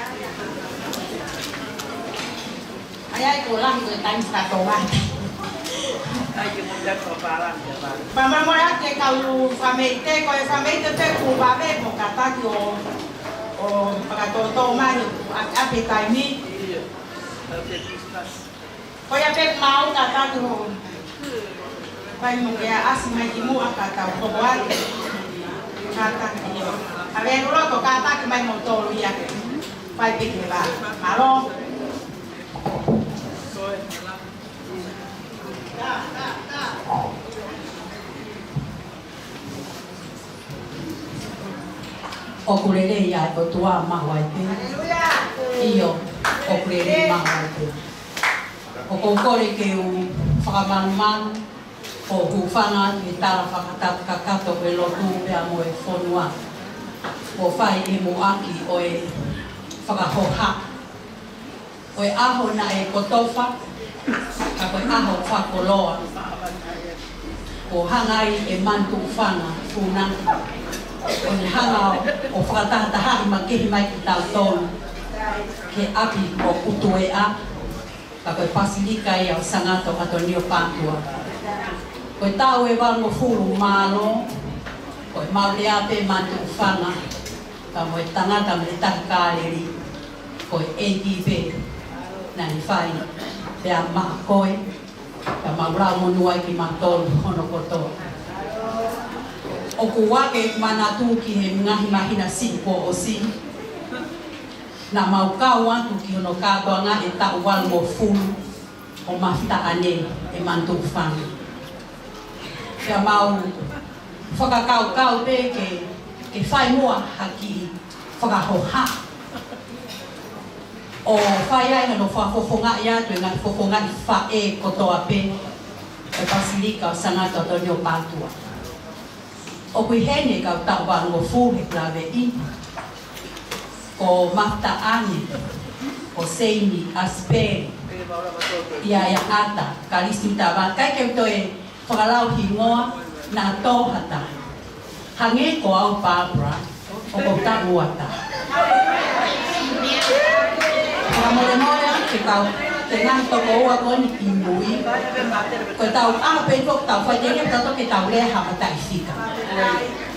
ʻAi, ʻai, ko e lahi ko e taimi kātoa. Fakamolemole atu ki he kau fakameʻite, ko e fakameʻite pē kuo vave mo kātaki ʻo, ʻo fakatōtō mai ʻo ʻapiʻapi taimi. Ko ia pē mau kātaki ʻo fai mo ke ʻasi mai ki muʻa ka tau hoko atu. Kātaki ʻio. ʻAve e loto kātaki mai mo tolu ia. Fai pē ke vā. Mālō. ʻOku lelei ʻa e ʻOtua maʻu ai pē. ʻIo, ʻoku lelei maʻu ai pē. ʻOku ou kole ke u fakamalumalu ʻo hūfanga he tala fakatapu kakato ʻo e lotu pea mo e fonua. ʻO fai ʻi muʻaki ʻo e fakahoha ʻo e ʻaho naʻe kotofa, ka ko e ʻaho fakakoloa. Kuo hanga ai ʻe Manu Tuʻufanga Funaki ʻo ne hanga ʻo fakatahatahaʻi makehe mai kitautolu ki he ʻapi ʻo Utuea, ka ko e Pasilika ia ʻo Sangata ʻAtonio Pātua. Ko e taʻu ʻe valungofulu mālō, ko e mau lea pē Manu Tuʻufanga, ka mo e tangata mo e tahi Kāleli, ko e ʻEiki pē naʻa ne fai pea maʻa koe, ka mau lau monū ai kimautolu hono kotoa. ʻOku ou ʻai ke manatu ki he ngaahi māhina siʻi kuo ʻosi, naʻa mau kau atu ki hono kātoanga e taʻu valungofulu ʻo Mafutaʻane ʻe Manu Tuʻufanga. Pea mau fakakaukau pē ke, ke fai muʻa ha kiʻi fakahoha. ʻO fai ai hano fakafofongaʻi atu e ngaahi fofongaʻi faʻē kotoa pē ʻo e Pasilika ʻo Sangata ʻAtonio Pātua. ʻOku ʻi heni e kau taʻu valungofulu he kulaveʻi. Ko Mafutaʻane, ko Seini, ʻAsipeli, ʻIaiaʻata, Kalisi Tava, ʻikai ke u toe fakalau hingoa, naʻa tō ha taha. Hangē ko au Barbara, ʻoku ou taʻu ua taha. Fakamolemole atu ki he kau, ki he ngaahi tokoua ko eni ʻi mui. Ko e tau ʻaho pē ko ʻetau fai, teʻeki ke tau toki tau lea ha mataʻifika.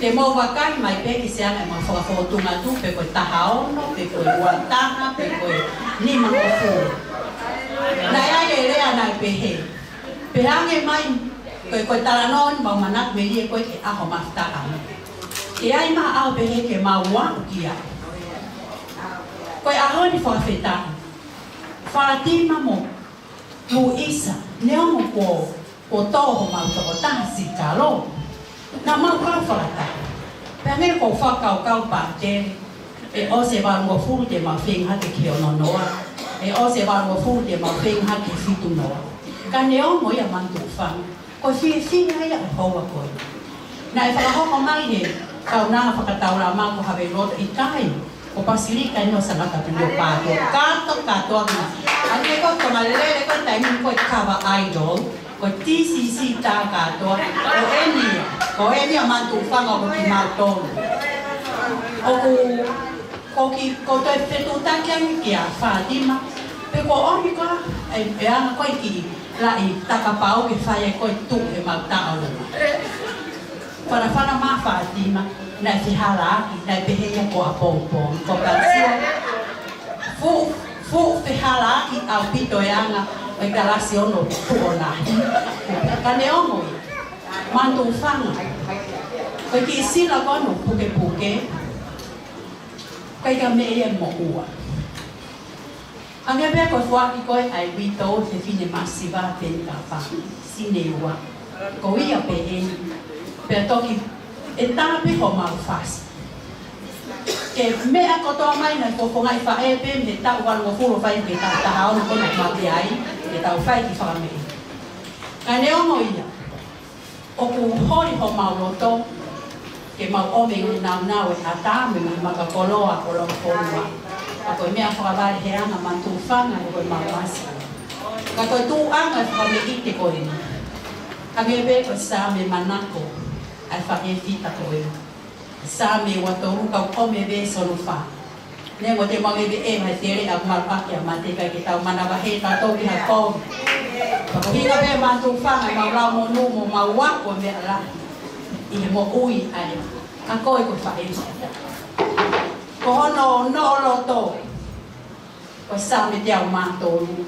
Te mou vakai mai pē ki se anga ʻema fakafōtunga atu, pe ko e taha ono, pe ko e ua taha, pe ko e nimangofulu. Naʻe ʻi ai e lea naʻe pehē, pehē ange mai, ko e, ko e talanoa ni mau manatu melie ko e ʻaho Mafutaʻane. ʻI ai ʻema ʻaho pehē ke mau aʻu ki ai. Ko e ʻaho ni fakafetaʻi. Fātima mo Luisa, neongo kuo, kuo tō homau tokotaha siʻi kalo, naʻa mau kau fakataha. Pea neongo ko e fakakaukau pātele, ʻe ʻosi e valungofulu te mau feinga hake ki he ono noa, ʻe ʻosi e valungofulu te mau feinga hake ki he fitu noa. Ka neongo ia Manu Tuʻufanga, ko e fiefia ia ʻo e houa ko ē. Naʻe fakahoko mai he kaunanga fakataulama ko Haveiloto, ʻikai, ko e Pasilika eni ʻo Sangata ʻAtonio Pātua. Kāto, kātoa ki. ʻA ia ko e tō mai lele ko e taimi ni ko e kava idol, ko e T C C tā kātoa, ko eni ia, ko eni ia Manu Tuʻufanga ʻoku kimautolu. ʻOku, ko ki, ko e toe fetuʻutaki ange kia Fātima, pe ko ʻomi koā e, e anga ko ē kiʻi laʻi takapau ke fai ai ko e tuʻu ʻemau taʻu. Fanafana mai Fātima, naʻe fehālaaki, naʻe pehē ia ko ʻapongipongi, ko e kalasi ʻo. Fuʻu, fuʻu fehālaaki ʻaupito e anga ʻo e kalasi ono tuʻo lahi. Ka neongo ia, Manu Tuʻufanga. Ko e kiʻi sila ko ē ʻoku pukepuke, ʻikai ke meʻa ia ʻi he moʻua. Hangē pē ko e foaki ko ē ʻa e uitou, fefine masiva pe ni ka pa, sine ua. Ko ia pē eni, pea toki ʻe tā pē homau fasi. Ke meʻa kotoa mai naʻe fofongaʻi faʻē pē mei he taʻu valungofulu ʻo fai ki he taʻu taha ono ko ē naʻe mate ai, ke tau fai ki fakameʻi. Ka neongo ia, ʻoku holi homau loto, ke mau ʻomi e nāunau ʻo e ʻatā mo e makakoloa ʻo loto fonua. Ka ko e meʻa fakavaleheʻanga Manu Tufanga ko e mau masi. Ka ko e tuʻunga e fakameʻite ko eni. Hangē pē ko e Saame manako ʻa e faʻē fita ko ē. Saame ua tolu, kau ʻomi e veesi hono fā. Neongo te mau leve ʻe mai tele ʻa malu ake ʻa mate, ʻikai ke tau manavahē tautolu ki ha kovi. Ka ko e ʻuhinga pē Manu Tufanga ʻemau lau monū mo ʻemau ako meʻa lahi ʻi he moʻui ʻa e, ʻa koe ko e faʻē. Ko hono noʻo loto, ko e Saame teau mā tolu.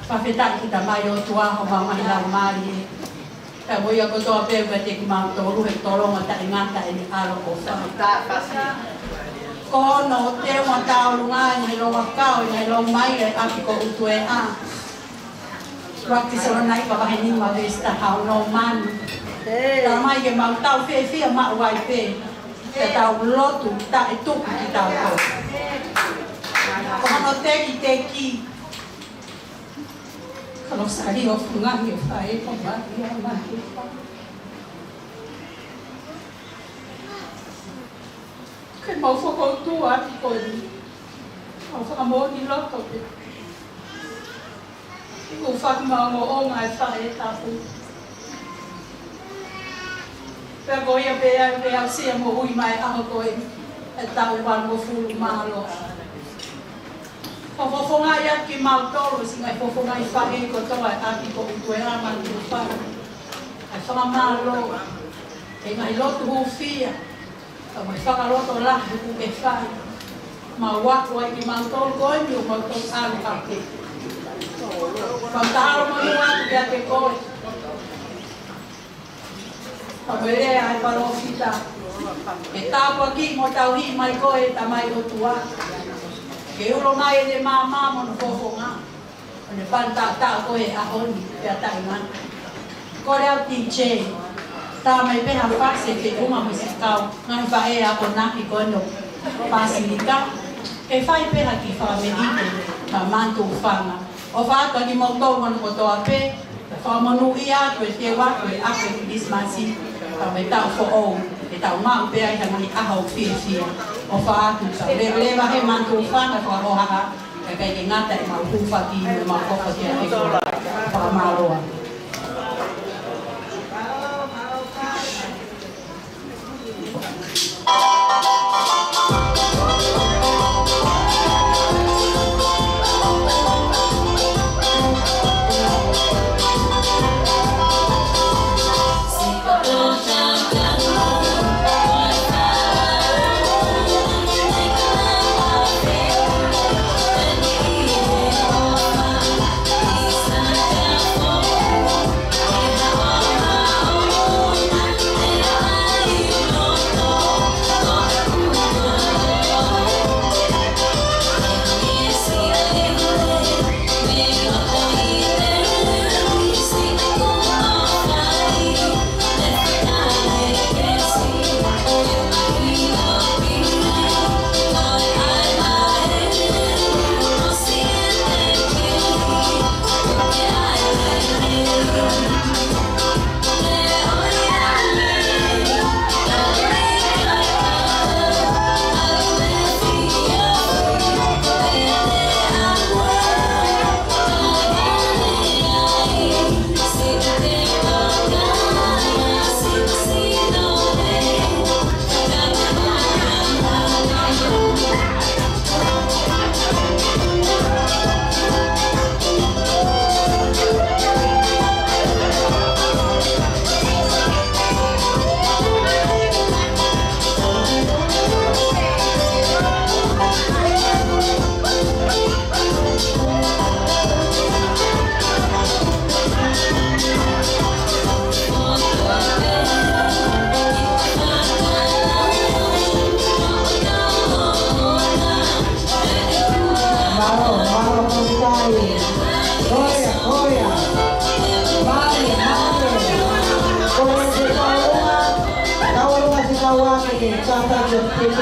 Fakafetaʻi ki he Tamai ʻOtua, homau ngaahi laumālie. Ka ko ia kotoa pē ʻoku ʻiate kimautolu he tolonga taʻengata ʻene ʻaloʻofa. Ko hono teunga tauʻolunga ʻi he loua kau, ʻi he loua mai, ʻi he ʻapi ko ʻUtuea. Ua Tesalonaika vahe nima veesi taha ono, Manu. Tamai, ke mau tau fiefia maʻu ai pē. Ke tau lotu taʻetuku kitautolu. Ko hono tekiteki Kalosario Fungahi ʻo fai ko Maria Manu. Ke mau fokoutua ʻaki ko eni. Mau fakamoʻoni loto pē. ʻOku fakamoʻoni ʻa e faʻē tapu. Pea ko ia pē ʻa e, pea aʻusia moʻui mai ʻaho ko ē, ʻa e taʻu valungofulu, mālō. Ko e fofonga ia kimautolu, siʻi ngaahi fofonga ʻi he faʻē kotoa ʻa e ʻapi ko ʻUtuea, Manu Tufanga. ʻA e fakamālō, ʻi he ngaahi lotu hūfia, ka mo e fakalotolahi ʻoku ke fai. Mau ako ai kimautolu ko eni ʻo mau tau ʻalu hake. Mau tau monū atu kiate koe. Ka ko e lea ʻa e palōfita. Ke tāpuakiʻi mo tauhi mai koe ʻe Tamai ʻOtua. Ke ulo mai ʻene maama mo hono fofonga. ʻO ne fana taʻataʻa ko e ʻaho ni, pea taʻengata. Kole atu D J, tā mai pē ha fasi ʻe feʻunga mo siʻi kau ngaahi faʻē akonaki ko eni ʻo Pasilika. Ke fai pē ha kiʻi fakameʻite maʻa Manu Tufanga. ʻOfa atu kiate kimoutolu hono kotoa pē, fakamonūʻia atu e teu atu e ʻaho Kilisimasi, pea mo e taʻu foʻou, ke tau maʻu pē ai ha ngaahi ʻaho fiefia. ʻOfa atu, tau leveleva he Manu Tufanga fakahohaʻa, kae ʻikai ke ngata ʻemau hūfaki, ʻemau kofa kiate koe. Fakamālō.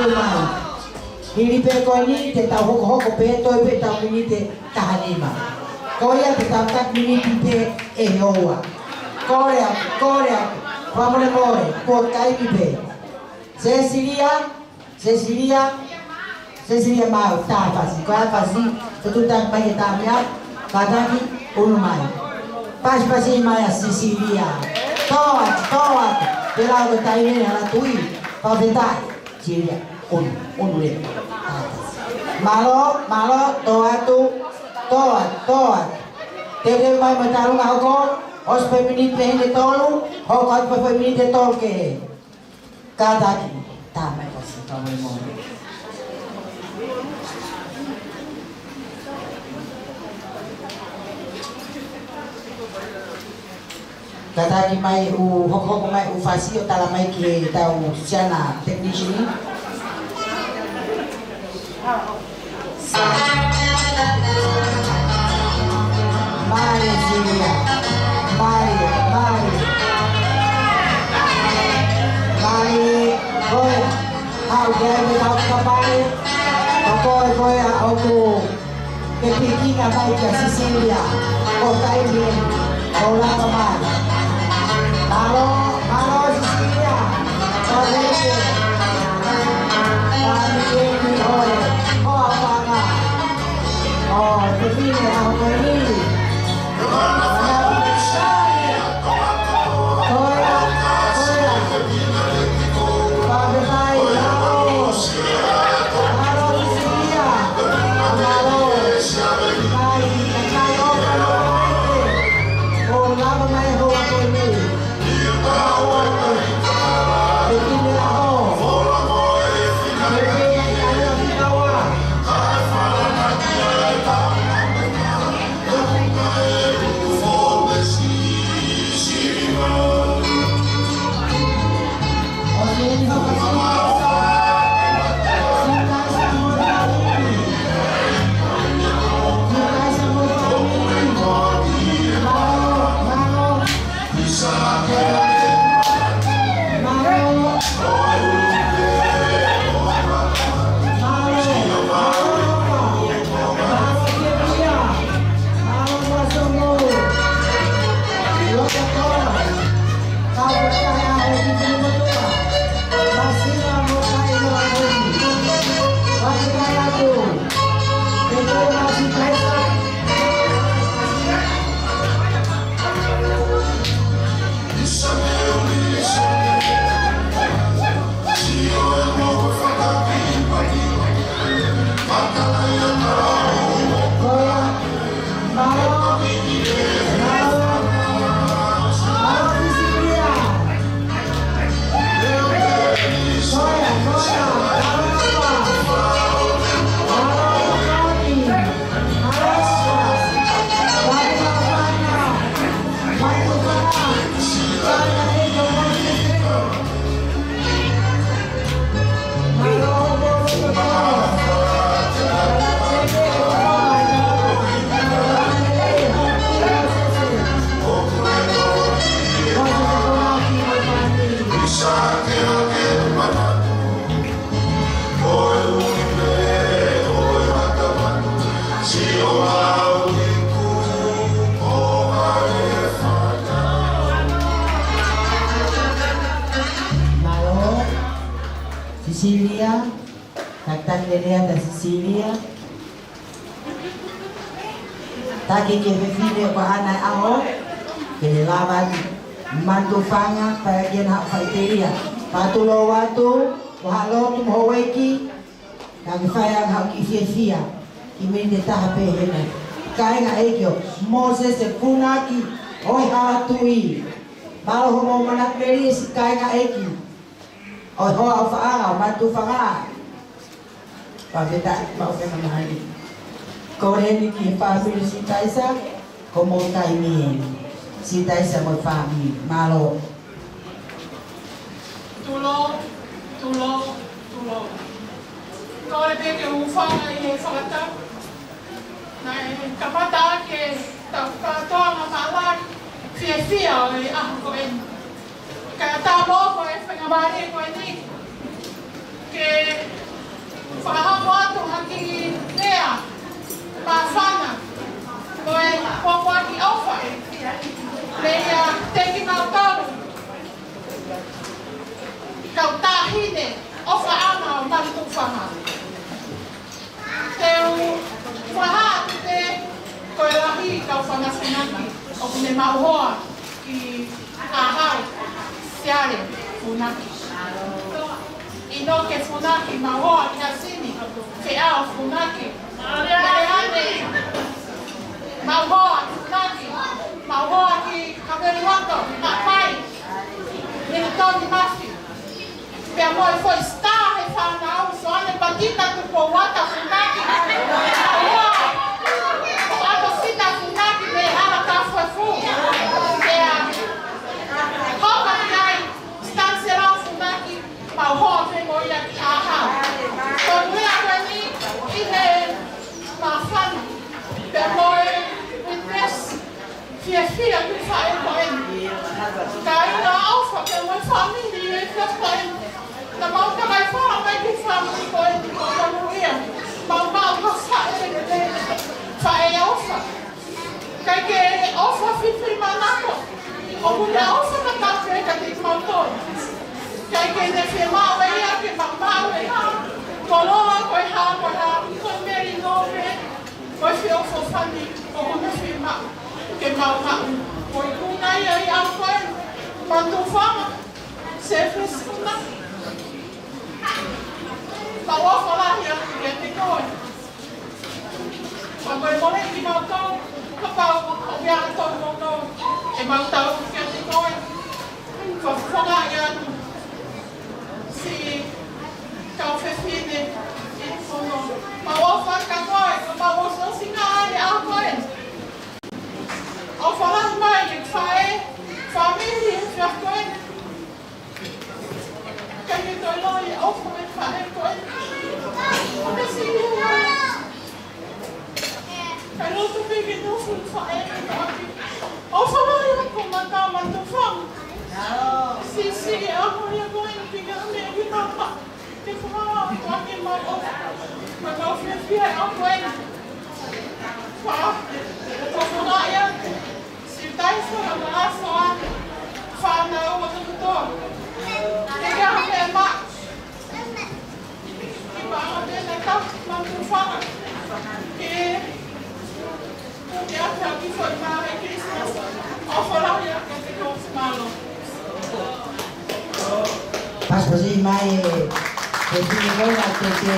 Mai. Hili pē ko eni te tau hokohoko pē, toe pē ʻetau miniti ʻe taha nima. Ko ia te tau taki miniti pē ʻe houa. Kole atu, kole atu. Fakamolemole, kuo taimi pē. Sesilia, Sesilia, Sesilia Mau, tā fasi. Ko e fasi, ko e tuʻu mai e tā meʻa, kātaki, ʻunu mai. Pasipasi mai ʻa Sesilia. Tō atu, tō atu. Pea lau ko e taimi ʻe ala tui, fakafetaʻi. Sesilia, ʻunu, ʻunu leva. Mālō, mālō, tō atu, tō atu, tō atu. Teuteu mai mo e tālunga hoko, ʻosi pē miniti pē heni ʻe tolu, hoko atu pē foʻi miniti ʻe tolu kehe. Kātaki, tā mai fasi, fakamolemole. Kātaki mai ʻū hokohoko mai ʻū fasi ʻo tala mai ki heʻetau siana technician. Mālie Sesilia. Mālie, mālie. Mālie, koe. Haʻu ke ai me kau kapale. Ko koe, koe ʻa ʻoku ke pikinga mai kia Sesilia. Ko e taimi ʻe ʻo lava mai. Mālō, mālō Sesilia. Ko e leke. Taimi ʻe ni ʻoe. Ko e fanga. ʻO e fefine ʻa ko eni. Mālō, Sesilia, takitaki lelei atu Sesilia. Taki ki he fefine ko ʻAna ʻAho, ke ne lava atu, Matufanga, pea ke na faʻiteliha. Pea tulou atu, ko haʻa lotu mo houʻeiki, ka ke fai ange haʻo kiʻi fiefia, kiʻi miniti ʻe taha pē heni. Kāinga ʻeiki ʻo Mōsese Funaki, ʻo e Haʻa Tuʻi. Mālō hoʻomou manatu melie siʻi kāinga ʻeiki. ʻO e hoa ʻofaʻanga ʻo Matufanga. Fakafetaʻi, mau fena mahani. Kole eni ki he fāmili Sitaisa, ko hoʻomou taimi eni. Sitaisa mo e fāmili, mālō. Tulou, tulou, tulou. Kole pē ke u hūfanga ʻi he fakatapu. Naʻe kamata ʻaki ʻetau kātoanga mālōlō, fiefia ʻo e ʻaho ko eni. Ka tā mo ko e faingamālie ko eni. Ke fakahoko atu ha kiʻi lea māfana mo e pōpoaki ʻofa meiate kimautolu kau taʻahine ʻofaʻanga ʻo Matufanga. Te u fakahā atu pē ko e lahi kau fanga Funaki ʻoku ne maʻu hoa ki ʻAhau, Siale Funaki, ʻInoke Funaki, maʻu hoa ki Hasini, Feʻao Funaki, Meleane, maʻu hoa ki Funaki, maʻu hoa ki Kavelihoto, Haʻapai, Militoni Mafi. Pea mo e foʻi star he fānau, Soane Patita Tupouata Funaki. Maʻu hoa ko ʻAkosita Funaki mei Halatafuefu. Pea hoko mai ai Stanisela Funaki, maʻu hoa pē mo ia ki ʻAhau. Ko e meʻa ko eni ʻi he māfana pea mo e witness. Fiefia ki he faʻē ko eni. Kāinga ʻofa pea mo e fāmili ʻi he efiafi ko eni. Naʻa mau takaifala mai ki he fāmili ko eni, ko Manuia. Mau maʻu ha faʻē lelei, faʻē ʻofa. ʻIkai ke ʻofa fiefia manako. ʻOku ne ʻofa ka tafe ka te mau tō. ʻIkai ke ne fiemaʻu ʻe ia ke mau maʻu e hā. Koloa ko e hā, ko e hā, ko e melino pē. Ko e feʻofoʻofani ʻoku ne fiemaʻu ke mau maʻu. Ko e kuna ia ʻi ʻAho ko eni, Matufanga, Sefesi Kuna. Mau ʻofa lahi atu kiate koe. Pea ko e mohe kimautolu, kapau ʻoku ʻi ai ha tau mono, ʻe mau tau kiate koe. Fakafofongaʻi atu siʻi kau fefine ʻi he fonua. Mau ʻofa atu kia koe, ka mau ʻosi ʻosi ngā ai ʻa koe. ʻOfa lahi mai ki he faʻē, fāmili he efiafi ko eni. Kae ke toe loi ʻofa mai faʻē ko eni. ʻO te siʻi Kai loto pē ke nofo faʻē ʻaki. ʻOfa lahi atu ko Mata Matufanga. Siʻisiʻi ʻaho ia ko eni pea ke ʻomi ʻe he Tamai ke fakahā atu ʻaki ʻemau ʻofa mo ʻemau fiefia he ʻaho ko eni. Pea, ʻofa lahi atu. Siʻi taʻahine Soana, Soana, fānau ʻo Tokoto. Ke ke ʻomi ʻemau Pasipasi mai e, e fine kona ke te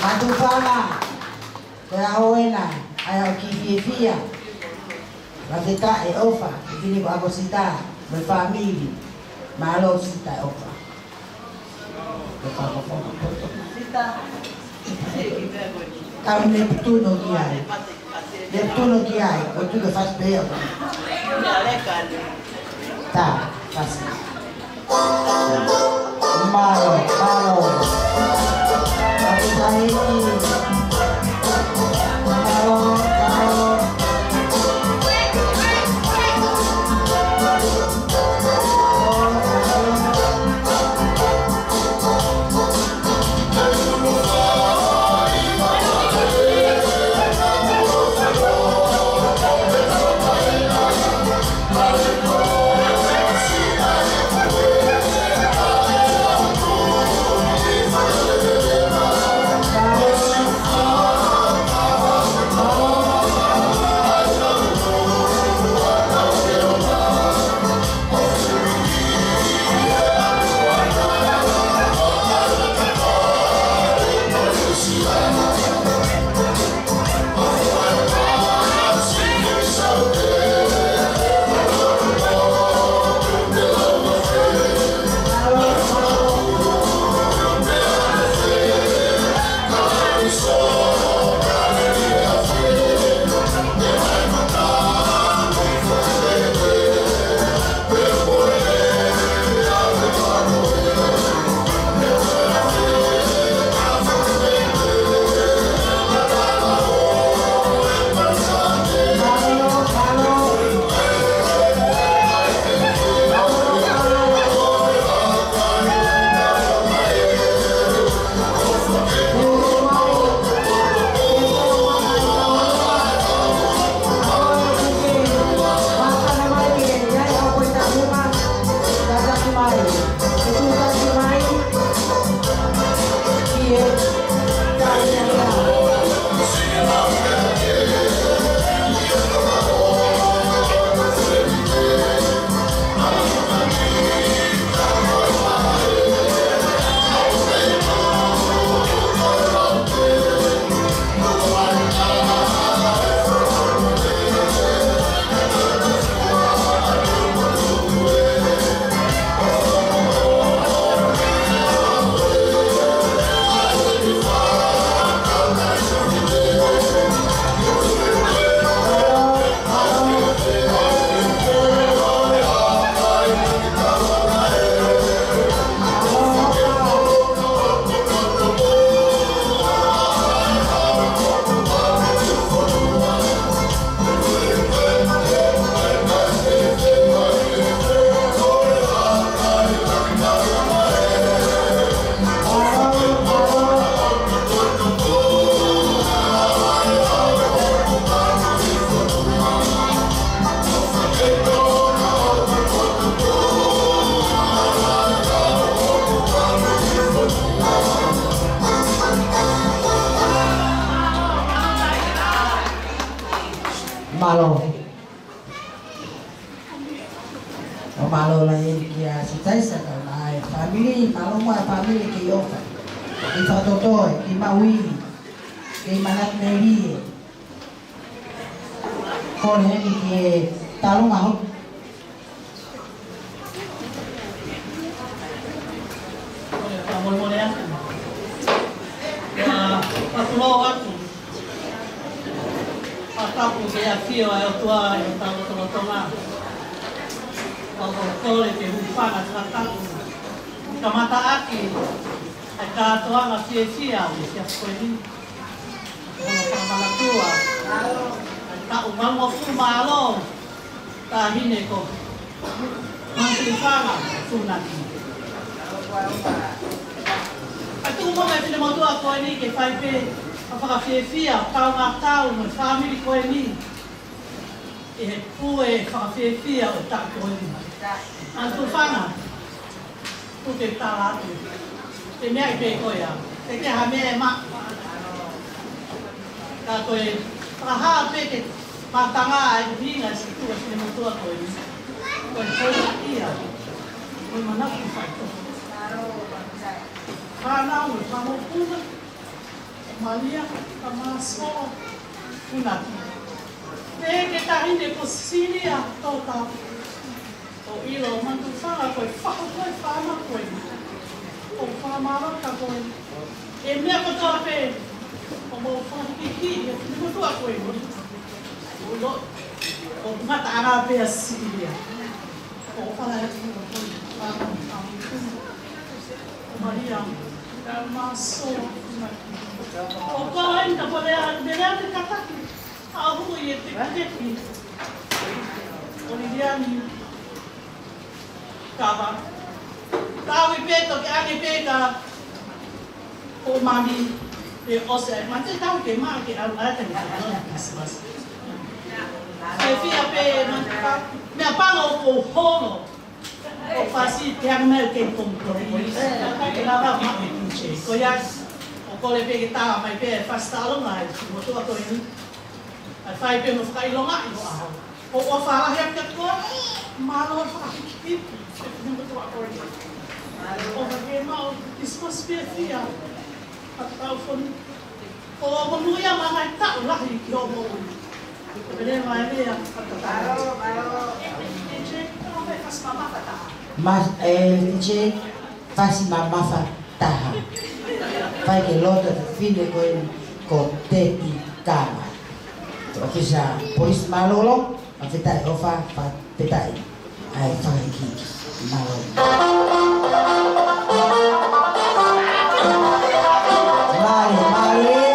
Matufanga. Ko e ʻaho ena, ʻa ia ʻoku fiefia. Fakafetaʻi ʻofa, e fine ko ʻAkosita, mo e fāmili. Mālō Sita ʻofa. Ka ne putuno ki ai. Ne putuno ki ai, ko tuka fasi pea. Ta, fasi. Mālō, mālō. Mālō, mālō. Mālō. ʻO mālō lahi kia Sitaisa kae ʻumaʻā e fāmili, mālō mo e fāmili kei ʻofa. Kei fakatotoe, kei maʻu ʻi, kei manatu melie. Kole heni ke talunga hoku. Kole fakamolemole atu. ʻIa, fakatulou atu. Fakatapu ki he ʻafio ʻa e ʻOtua ʻi hotau lotolotonga. Pea ʻoku ou kole ke u hūfanga he fakatapu. Kamataʻaki ʻa e kātoanga fiefia ʻo e efiafi ko eni. Hono fakamanatua ʻa e taʻu valungofulu mā ua, taʻahine ko Manutufanga Funaki. ʻA e tuʻu mai e finemotuʻa ko eni ke fai pē ʻa e fakafiefia, kaungā tau mo e fāmili ko eni ʻi he pue fakafiefia ʻo e taʻu ko eni. Manutufanga, tuku ke u tala atu. Ke meaʻi pē koe au. Ke ke ha meʻa ʻe maʻu. Ka ko e fakahā pē ke mātanga ai ʻuhinga ʻa e situʻa finemotuʻa ko eni. Ko e tauʻatāina. Ko e manatu faitō. Fānau mo e fānau puna. Malia Tamasoa Funaki. Pehē ki he taʻahine ko Sisilia Tōtau. ʻO ʻilo Manutufanga ko e fahu ko e fānau ko ē. ʻO fakamālō ka ko e. ʻE meʻa kotoa pē. ʻOku mou fakahikihikiʻi e finemotuʻa ko ē. ʻO ʻilo. ʻOku ngataʻanga pē ʻa Sisilia. ʻO fala atu ko e fānau. Malia, ka maso, ʻo kau ai ka pole a, mele atu kātaki, ʻa ʻoku ʻi he tekiteki, ʻo Liliani, kava, tau ʻi pē toki ʻange pē ka, ko mami, ʻe ʻosi ai, mate tau ke ma ke au ai ka ni ka Christmas. Ke fia pē, ma, meʻa pango ko holo, ʻo fasi te anga mai ke kong kori. Ka ke lava ma e D J. Ko ia, ʻo kole pē ke tala mai pē, fasi talo mai, mo tua ko ini. ʻA fai pē mo fakaʻilonga ʻi ho ʻaho. ʻO, ʻo fala he ka ko, mālō fakahikihikiʻi, mo tua ko ini. ʻO ka ke ma, ʻo Christmas pē fia, ʻa tau fonu. ʻO monūʻia ma ngai taʻu lahi ki hoʻo moʻui. Pele mai lea, fakatata. Mālō, mālō. E, e, e, e, e, fasi mamafa taha. Mas, e, e, fasi mamafa taha. Fai ke loto fefine ko eni ko Teti Kama. ʻOfisa Polisi Mālōlō. Fakafetaʻi ʻofa, fakafetaʻi ʻa e fakahikihikiʻi. Mālō. Mālō, mālō.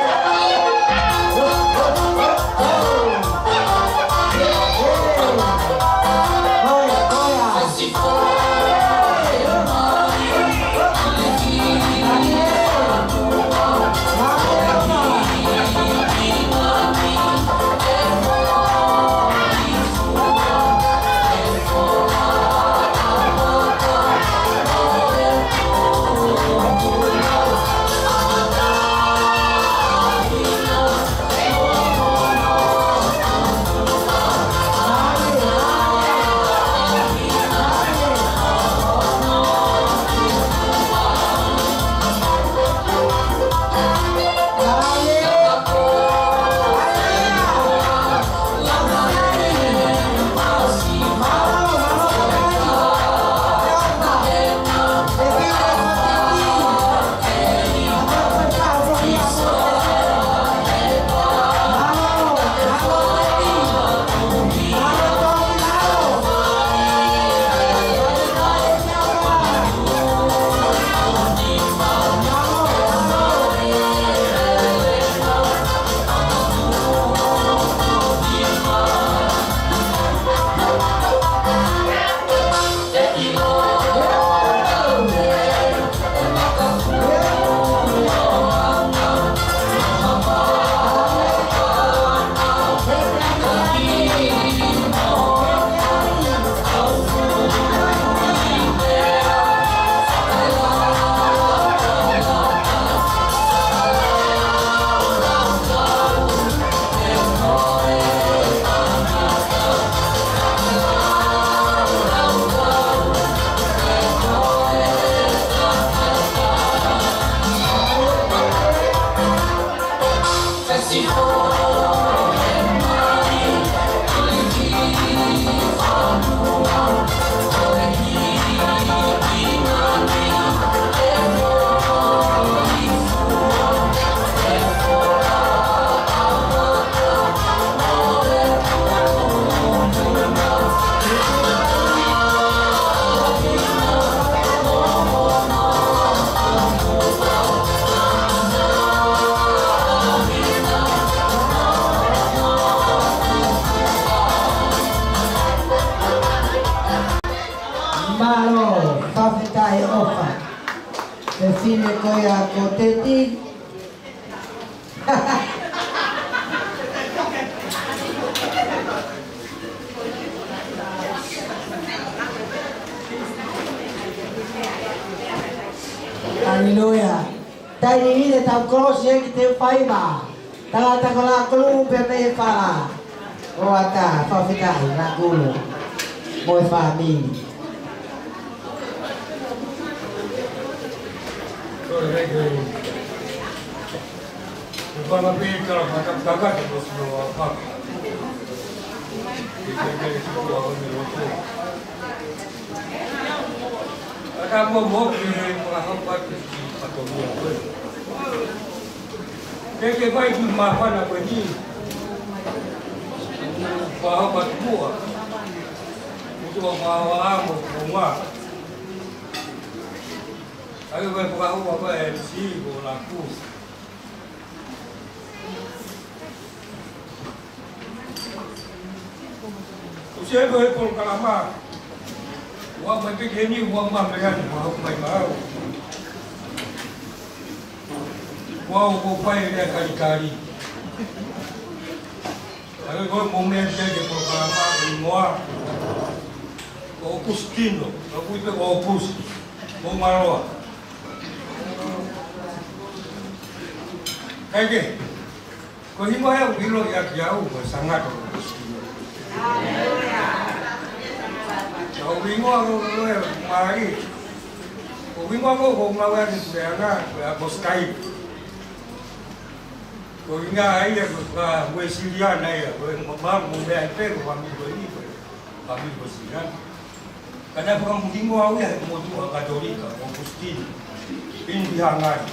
Mālō, fakafetaʻi ʻofa. Fefine ko ia ko Teti. Haleluia. Taimi ni te tau kolosi ē ki he faiva. Tangata ko Lakulu pea mei he fala. ʻOatu, fakafetaʻi Lakulu mo e fāmili. Ke ke fai ki māfana ko eni. Fakahoko atu muʻa. Mutu a mawa amo ko ngā. Ake ko e fakahoko a ko e M C ko Laku. ʻOsi ē ko e polokalama. Ua mai pē ke ni, ua mai meʻa ni, ua hoko mai ka au. Ua o ko fai e lea kalikali. Ake ko e mo meʻa ki he polokalama, ko e moa. Ko ʻOkusitino, ko kui pē ko ʻOkusi. Mo Maloa. Kae kehe. Ko e hingoa ʻoku ʻiloʻi ʻaki au, ko Sangato Kusitino. Ko e hingoa ko, ko e mali. Ko e hingoa ko, ko ngāue ʻaki Puleʻanga, ko e ʻAkositaine. Ko e ngaahi ia, ko e ka Uēsiliana ia, ko e ma, ma, mo meʻa ai pē, ko e fāmili ko eni, ko e fāmili Uēsiliana. Ka naʻe fakamuhingoa au ia he motuʻa Katolika, ʻOkusitino. Pini hangari.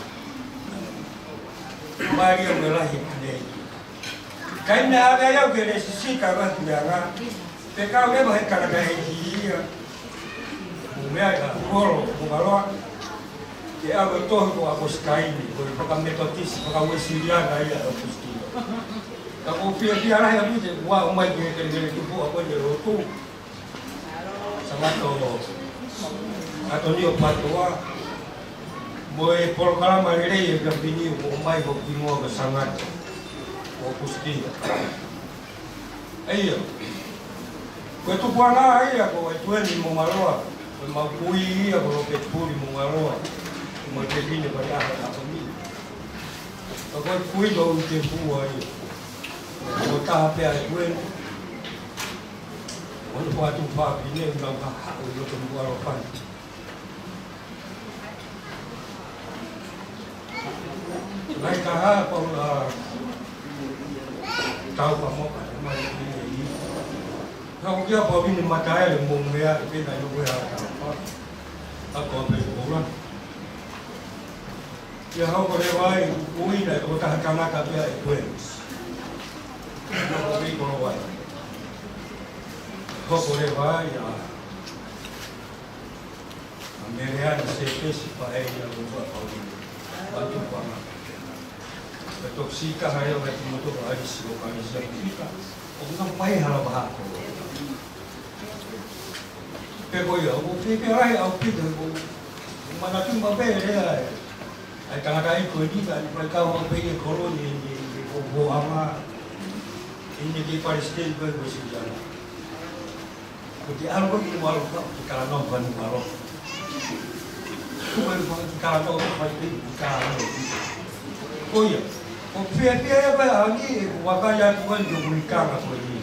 Maria mo e lahi ʻa e nei. Kae naʻe ʻave au ke lesisita ʻa Puleʻanga. Pea kau leva he kalaka ʻe ia. Mo meʻa ʻa Kolo, mo Maloa. Ke ʻave tohi ko ʻAkositaine, ko e fakametotisi, fakaUēsiliana ia ʻOkusitino. Ka ʻoku ou fiefia lahi ʻaupito, ua ʻomai ki he kelekele tupu ʻa ko e lotu. Sangato, Antonio Patoa, mo e polokalama lelei ʻe Kapini, ʻoku ʻomai ko e hingoa ko Sangato, ko Kusitino. ʻA ia, ko e tupuʻanga ia ko e tueni mo Maloa, ko e mau kui ia ko Lopeti Puli mo Maloa, mo e tefine ko e ʻaho ʻa Kapini. Ka ko e kui ko e tefua ia. Ko e taha pē ʻa e tueni. Ono fatu fafine, nau haʻu ʻi loto Nukuʻalofa ni. Lai ka ha, pau la, tau ka moka, mai ki he i. Ka ko kia pau ni mata ele mo meʻa, ke na yo wea ka pa. A ko pe ko la. Ia hau ko le vai, ui na ko taha tangata pea ʻe Kueni. Ia ko le vai. Hoko le vai, ia. ʻA Meleana Sēpesi Paea ʻo Ua Paulino. Matuʻufaʻanga. Ka toki sika hai o kai moto ka ʻalisi o kai sia tika. ʻO na pai hala vaha ko. Pea ko ia, ʻoku ou fiefia lahi ʻaupito, ʻoku ou manatu maʻu pē lea ʻa e tangataʻeiki ko eni, ka ʻi ai pē kau maʻu pē ʻi he koloni ʻi he ʻohoana, ʻi he kiʻi palesiteni ko ē ko Siliana. Ko e ʻalu ko ē ki Nukuʻalofa, ke talanoa ki Nukuʻalofa. Ko e fanga kiʻi talanoa, ko e fai pē kiʻi talanoa. Ko ia, ʻoku ou fiefia ia pē ʻa ni, ʻoku ou vakai atu ai ki he ʻuhinga ko eni.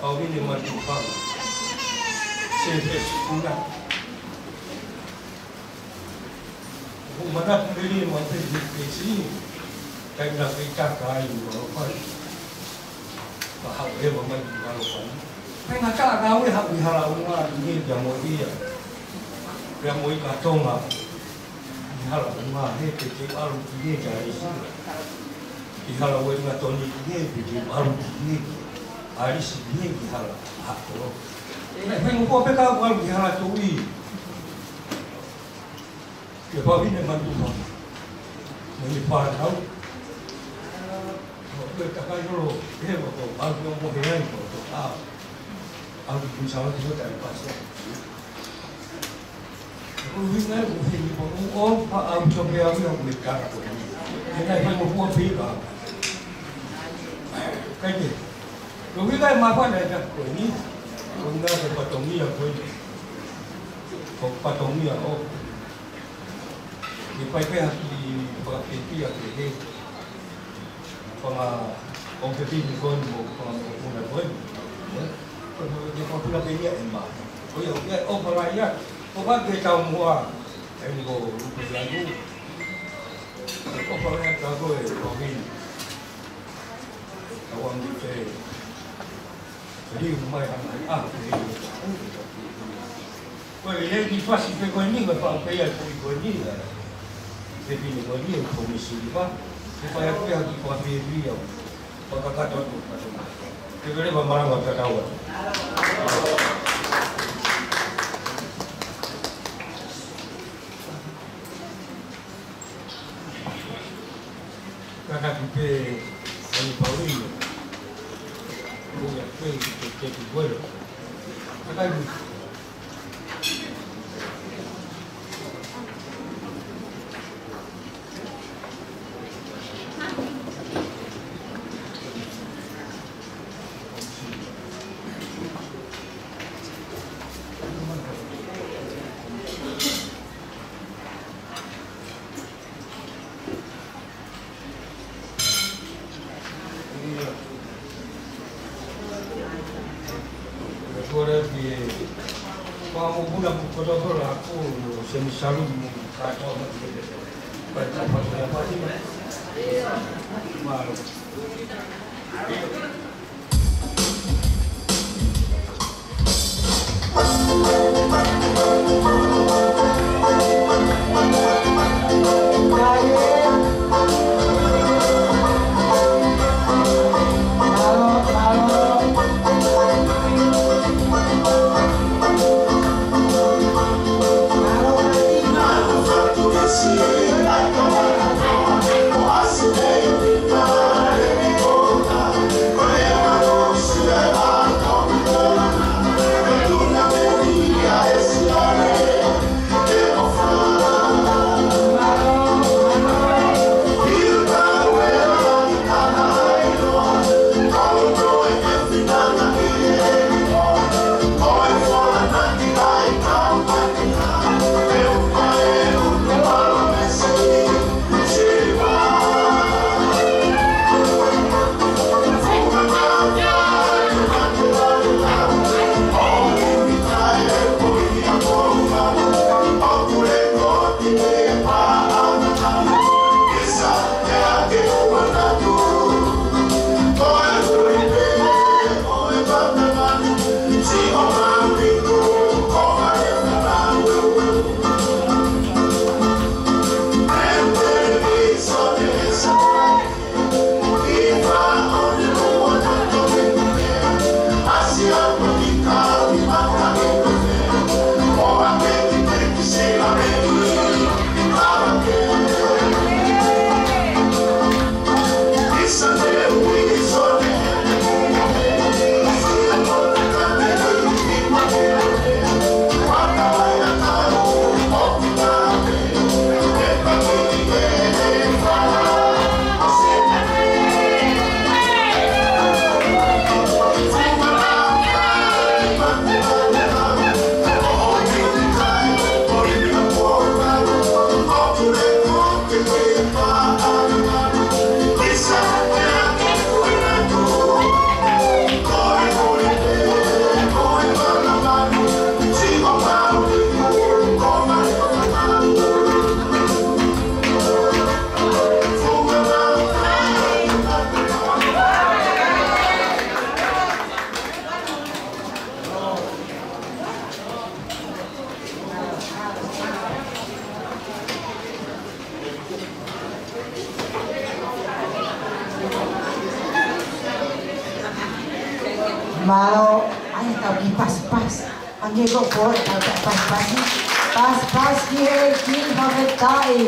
Paulino Matuʻufaʻanga. Sēpesi Puna. ʻOku ou manatu lelei maʻu pē ki he pēsi. Kae na kei taka ai mo ʻAlo Fai. Ka haʻu ʻEva mai ki ʻAlo Fai. Kae na taka au e haʻu ʻi Hala ʻUnga ʻi he kia mo ia. Pea mo ʻIka Tonga. ʻI Hala ʻUnga he te te ʻalu ki he kia ʻAlisi. ʻI Hala ʻUinga Toni ki he te te ʻalu ki he. ʻAlisi ki he ki Hala ʻAkolo. Kae fai mo pua peka au ʻalu ki Hala Tuʻi. Ke pau hine mantu ma. Mo ni whānau. Mo ke takai holo, he mo ko, au ki o mo he ai mo ko, au. Au ki Kuini Sālote mo tai pasa. Ko hina ko he ni ko, o, o, pa, au ki o ke au ia ko me kara ko ni. He nai fai mo kua pika. Kai ke. Ko hina e mapa na e ka ko ni. Ko hina ko Patongia ko ni. Ko Patongia o. Ni pai pē ha kiʻi fakafeʻiloaki ke he. Fanga ʻo ke pini ko eni mo fanga mokopuna ko eni. Ē? Ko e, ko e fakafeʻiloaki ia ʻe mā. Ko ia, ko ia, ʻo fanga ia. Ko fanga ke tau mua. ʻE ni ko lupe lagu. Ko fanga ia ka ko e, ko hini. Ka wangi te. Liu mai hanga ai, ah, ke liu. Ko e lei ki fasi pe ko e ni, ko e fau pea ko e ko e ni, ē. Pe pini ko e ni, ko e misi ni pa. Ke fai aku ia ki ko a pia pia. Pakakato atu, kato. Ke vele pa maranga kataua. Kātaki pē ʻa e Paulino. Ko ia pē ki te te ki koe. Kātaki. Mālō, ʻai tau kiʻi pasipasi. Hangē ko e pō, tau kiʻi pasipasi. Pasipasi ki he ʻEiki, fakafetaʻi.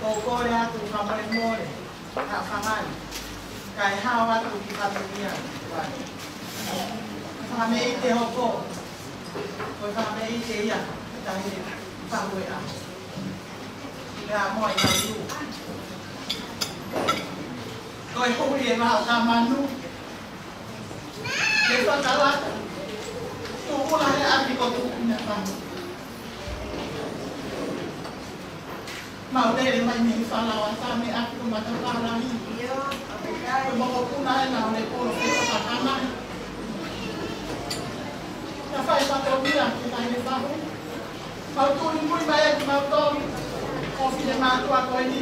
Ko e kole atu fakamolemole, fakafangali, kae hao atu ki he fāmili ʻa e ʻOtua. Fakameʻite hoko, ko e fakameʻite ia, tahi fahu e ʻa. Pea mo e ʻa iu. Ko e huli e maha ka manu. Ke fakalaka, tuʻu la he ʻapi ko tuʻu ina fanu. Mau lele mai mei he fala ʻo ʻAtame ʻaki ko matapā lahi. Ko e mokopuna ena ʻo e kolo feta fakana. Ka fai fatongia ke kai le fahu. Mau tuli mui mai ʻaki mau tolu. Ko fine mātuʻa ko eni.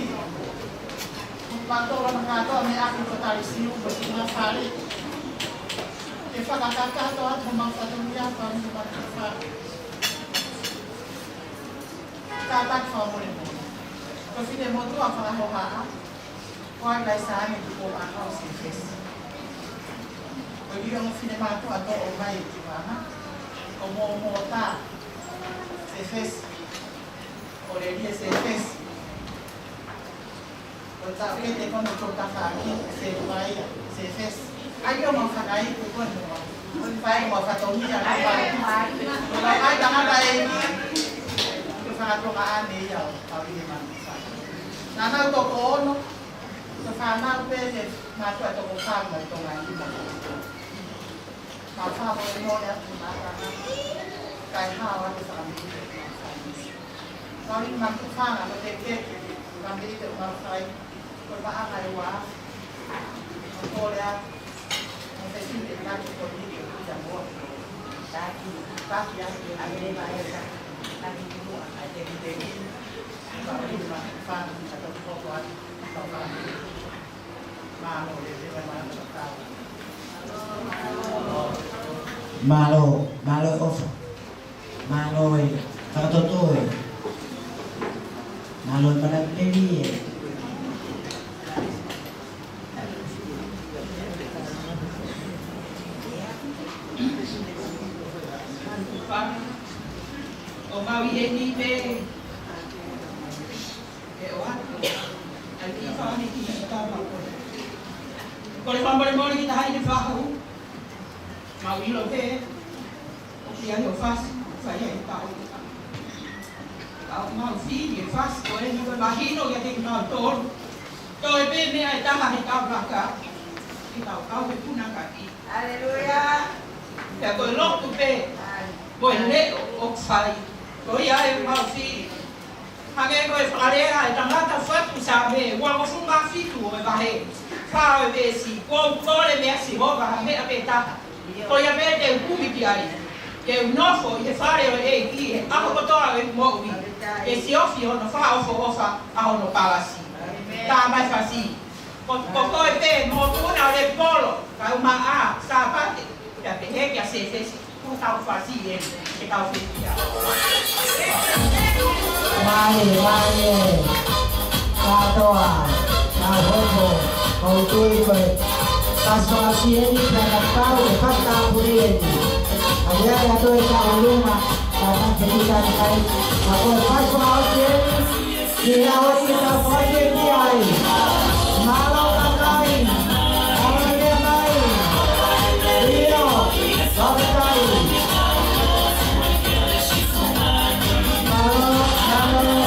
Mau tolu ana kātoa mei ʻapi ko Talisiu, ko e kina fale. Ke fakakakato atu mau fatongia, fale, fale. Kātaki fakamolemole. Ko fine motuʻa fakahohaʻa. Ko ai lai sāne ki ko ʻa hao Sefesi. Ko ʻio mo fine mātuʻa toʻo mai ki vana. Ko mo mo tā Sefesi. Ko le lie Sefesi. Ko tā ke te kono ko tā fāki Sefaia Sefesi. ʻAi ʻo mau fakai ko kono. Ko fai mau fatongia. Ko ai tangata e ni. Ko fakatonga ane ia ʻo kau i he manu. Nana u toko ono, ko fānau pē he mātuʻa toko fā mo e tonga nima. Mau fakamolemole atu mātana, kae hao atu fakameʻite. Mau i mātuʻa fanga, ko te ke, fakameʻite mau fai, ko e maʻanga e ua, ko kole atu, mo te fine taki ko ni ke kuia moa. Taki, taki atu, a mele mai e taki, taki mua, a te ki te ki. Mālō, mālō e ʻofa. Mālō e fakatotoi. Mālō e manapeli e. ʻO mau i eni pē. Ke ʻoatu, ʻai ki fani ki tama ko. Ko le fakamolemole ki taha i le fahu. Mau ʻilo pē, ʻoku ʻi ai ʻo fasi, fai ai tau. Tau mau fili e fasi, ko eni ko e mahino ia ke mau tolu. Toe pē meʻa e taha he tau laka. Ke tau kau he puna kaki. Haleluia. Pea ko e lotu pē. Ai. Ko e leʻo ʻoku fai. Ko ia e mau fili. Hangē ko e fakalea e tangata fatu Saame, uangofulu mā fitu ʻo e vahe. Fā ʻo e veesi, kuo u kole meia Sihova ha meʻa pē taha. Ko ia pē te u kumi ki ai. Ke u nofo ʻi he fale ʻo e ʻEiki he ʻaho kotoa ʻo e moʻui. Ke siofi hono fakaʻofoʻofa ʻa hono palasi. Tā mai fasi. Ko, ko koe pē, mo tuna le polo, ka u maʻa, Sāpate, pea pehē kia Sefesi. Ko tau fasi e, ke tau fesi ia. Mai, mai e. Kātoa, ka hoko, ko tui ko e. Paso a sieni, ka na pau, e pata purieni. A ia ka toe ka uluma, ka na te kita kai. Ka ko e paso a sieni. Ki he ʻaho ni ka fai e ki ai. Mālō kakai. Mālō e mai. ʻIo. Kakai. Mālō, mālō.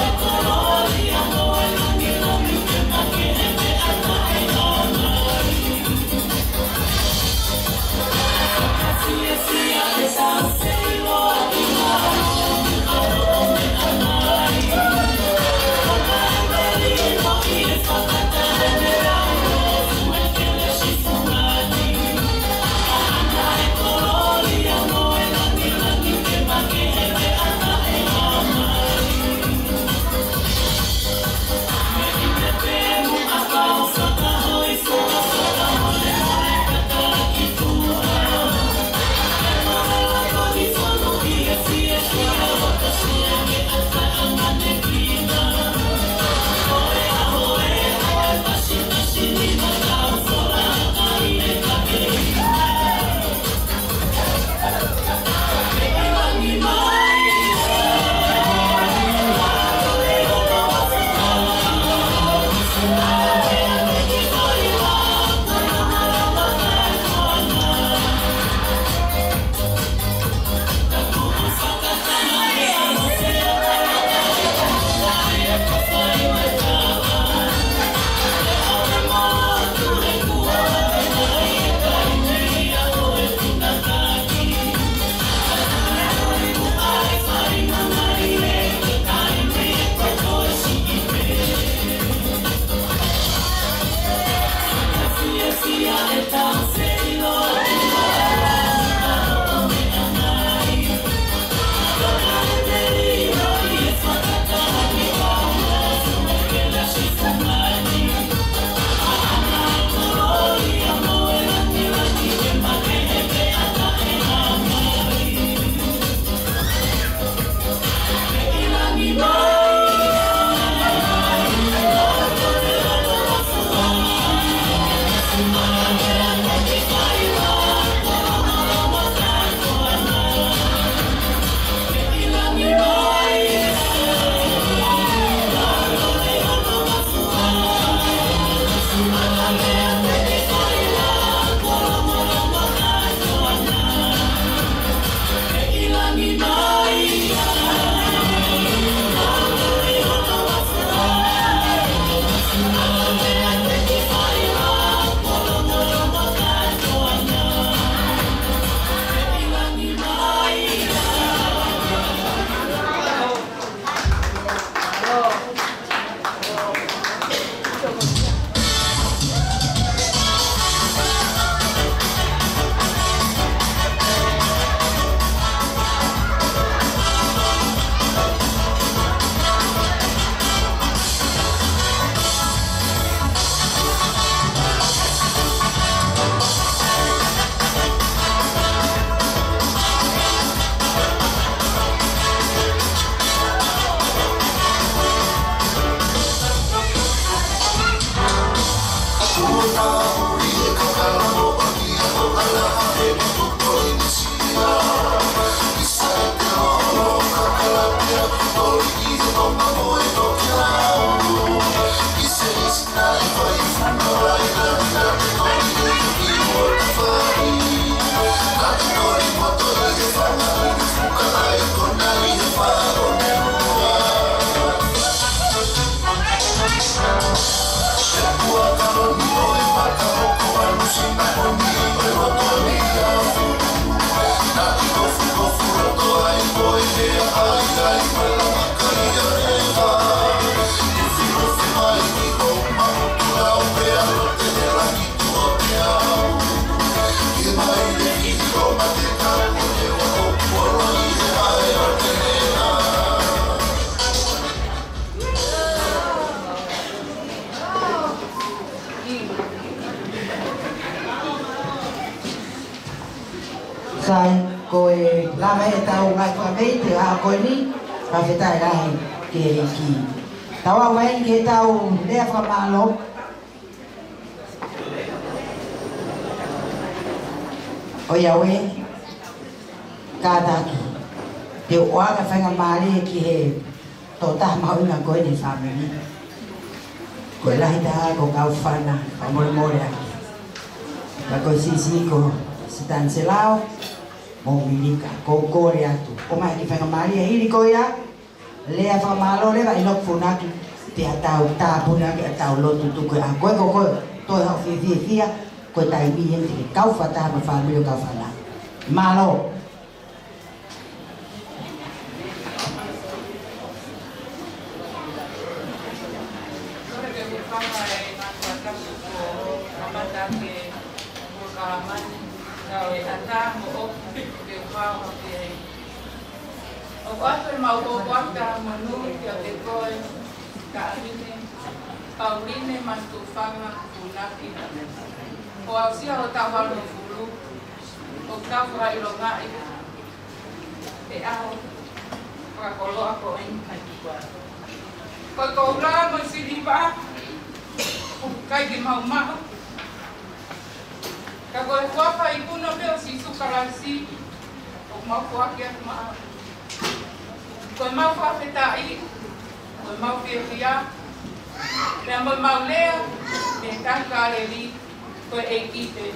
Sai, ko e lava ʻetau ngaahi fakamei he ʻaho ko eni, fakafetaʻi lahi ki he ʻEiki. Tau aʻu mai ki heʻetau lea fakamālō. ʻOiauē, kātaki, te u ʻoange faingamālie ki he tokotaha mahuʻinga ko eni he fāmili. Ko e lahi taha ko e kau fānau, fakamolemole ʻaki. Ka ko e siʻisiʻi ko Sitaniselao mo Milika, ko u kole atu. ʻOmai e kiʻi faingamālie hili ko ia, lea fakamālō leva ʻi loku funaki, te tau tāpuni ʻaki ʻetau lotu tuku ē. Ko e ko ko e, toe haʻo fiefia, ko e taimi eni te ke kau fakataha mo e fāmili ʻo e kau fānau. Mālō. ʻOku ʻoatu ʻemau hopoate monū kiate koe, Taʻahine Pauline Manutufanga Funaki, ʻo aʻusia hotau valungofulu ʻo tau fakaʻilongaʻi he ʻaho fakakoloa ko eni. Ko e koula mo e siliva ʻoku ʻikai ke mau maʻu, ka ko e huafa ikuna pē ʻo Sīsū Kalaisi ʻoku mau foaki atu maʻau. Ko ʻemau fakafetaʻi, ko ʻemau fiefia, pea mo ʻemau lea mei he Tahi Kāleli, ko e ʻEiki pē.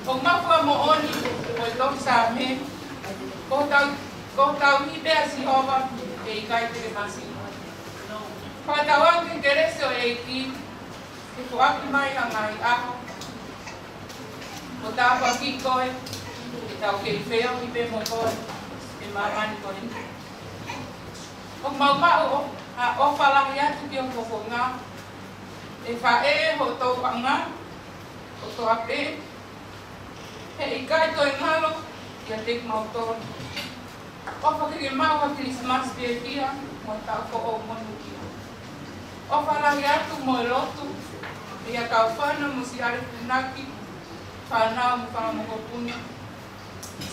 ʻOku mau fakamoʻoni ko e tohi Saame, ko hotau, ko hotau tauhi pē ʻa Sihova, ʻe ʻikai te ke masiva. Fakatauange ki he kelesi ʻo e ʻEiki, ke foaki mai ha ngaahi ʻaho ʻo tāpuakiʻi koe, ke tau kei feohi pē mo koe he māmani ko eni. ʻOku mau maʻu ʻa e ʻofa lahi atu ki ho fofonga, ʻe faʻē, ho tōʻonga kotoa pē, he ʻikai toe ngalo kiate kimautolu. ʻOfa ke ke maʻu ha Kilisimasi fiefia mo e taʻu foʻou monūʻia. ʻOfa lahi atu mo e lotu ʻi he kau fānau mo Siale Funaki, fānau mo fanga mokopuna.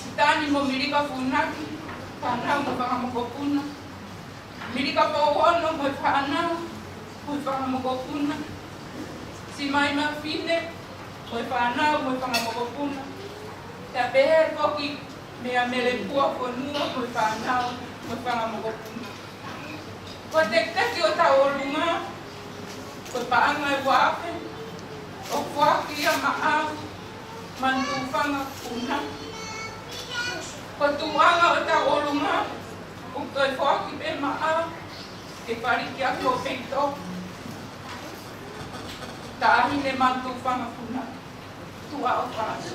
Sitani mo Milika Funaki, fānau mo fanga mokopuna. Milika Pouono mo e fānau mo e fanga mokopuna. Simaimafine mo e fānau mo e fanga mokopuna. Pea pehē foki meia Mele Puafonua mo e fānau mo e fanga mokopuna. Ko e tekiteki ʻo e tauʻolunga, ko e paʻanga ʻe ua afe, ʻoku foaki ia maʻau, Manutufanga Funaki. Ko e tuʻunga ʻo e tauʻolunga, ʻoku toe foaki pē maʻau, ke fāliki ʻaki ho peito, Taʻahine Manutufanga Funaki. Tuʻa ʻofa atu.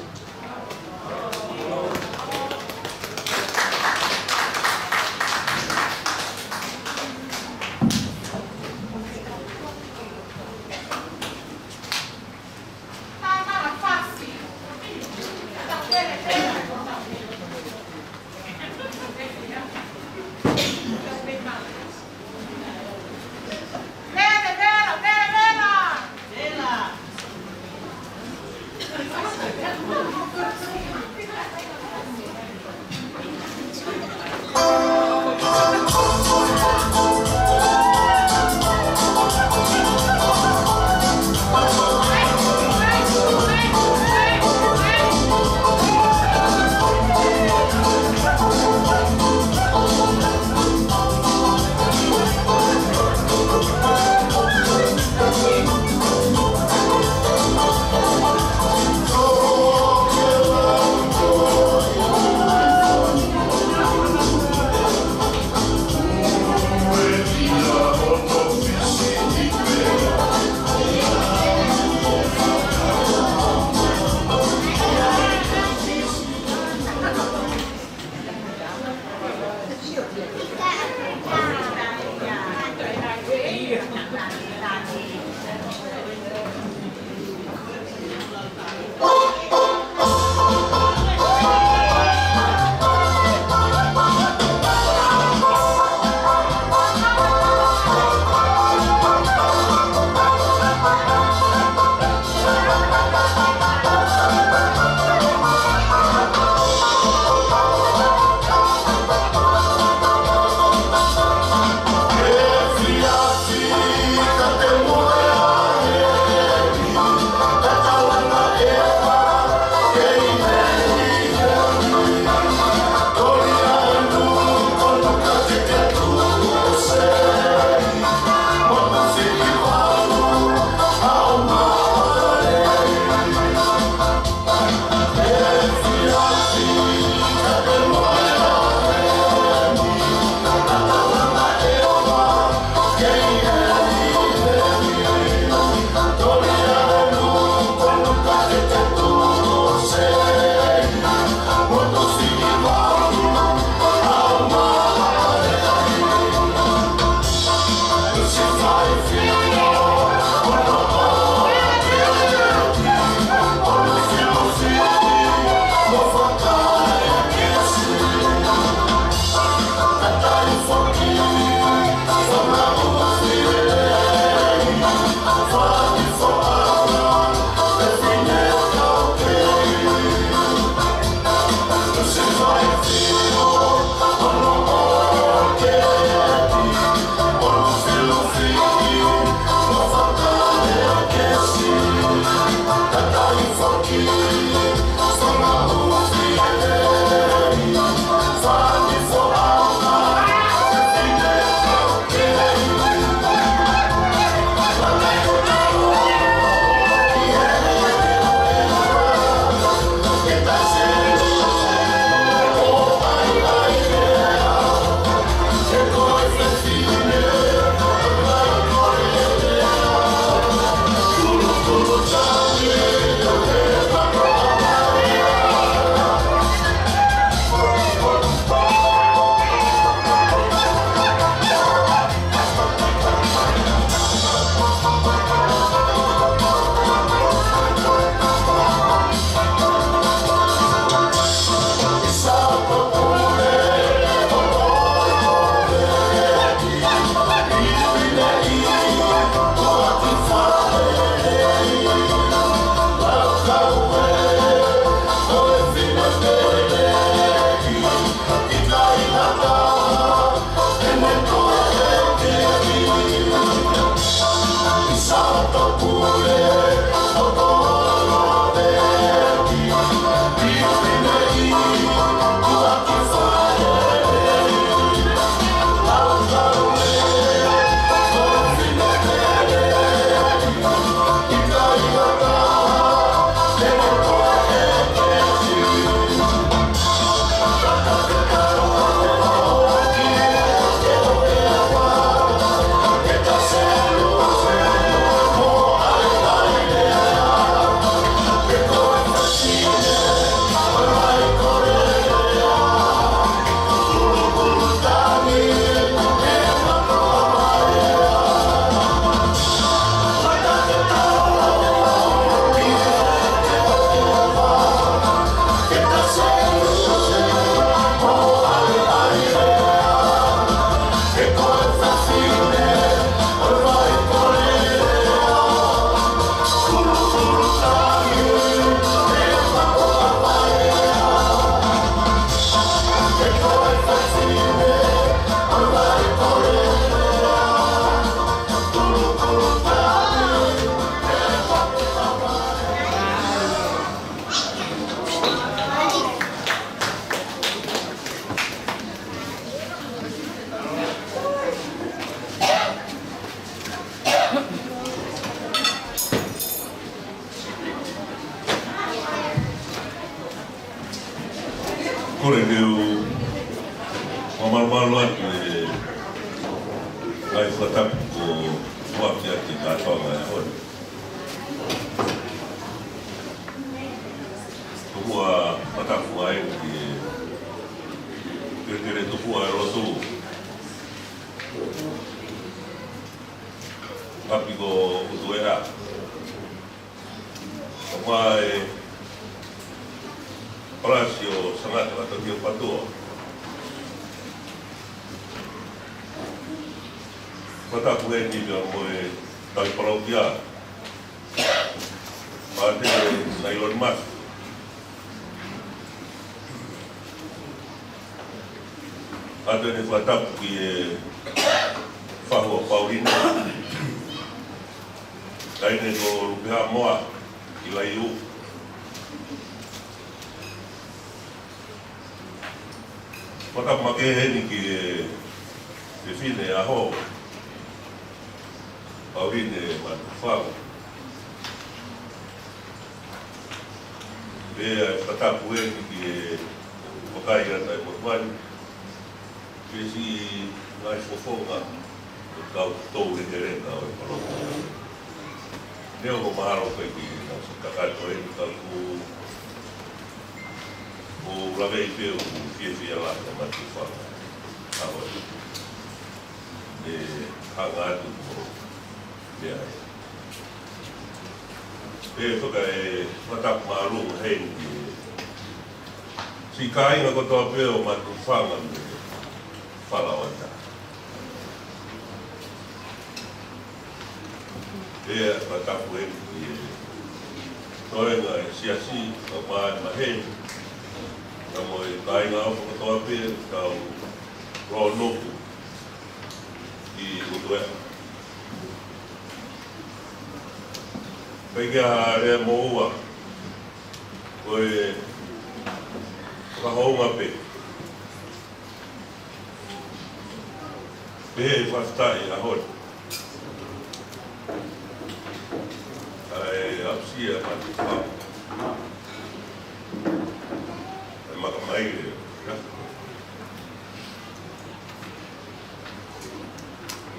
Kole ke u fakamalumalu atu e ngaahi fakatapu kuo foaki atu ki he kātoanga he ʻaho ni. Tokua fakatapu ai ki he Peretiteni Tokua ʻo e Lotu, ʻApiko Utuea, ʻo e Palasi ʻo Sangata Katonio Patua. Fakatapu heni pea mo e tauhi palōkia, Pātele Nailoni Mafi. ʻOatu eni e fakatapu ki he fahu ʻo Pauline, taʻahine ko Lupehaʻamoa ʻi Laiu. Fakatapu makehe heni ki he fefine ʻaho, Pauline Matufau. Pea fakatapu heni ki he vakai ʻa e motuʻa ni, ki he siʻi ngaahi fofonga Kau tau lekeleka ʻo e palōfita. Neongo mahalo ko e kiʻi kakato eni ka ʻoku, ʻoku ou lave pē ʻoku fiefia lahi ʻa Matufanga ʻaho ni. Ne hanga atu ko e meʻa ē. Pea faka-, ʻe fakatapu mālō heni ki he siʻi kāinga kotoa pē ʻo Matufanga mo Falaoata. Pea fakatapu heni ki he toenga ʻo e siasi, kae ʻumaʻā e maheni, kae ʻumaʻā e kāinga ʻofa kotoa pē ʻoku tau lōnuku ʻi ʻUtuea. Pea ko e lea mo ua, ko e fakahounga pē. Pea fakafetaʻi ʻaho ni. ʻA e aʻusia ʻa Matufanga. ʻA e makamaile.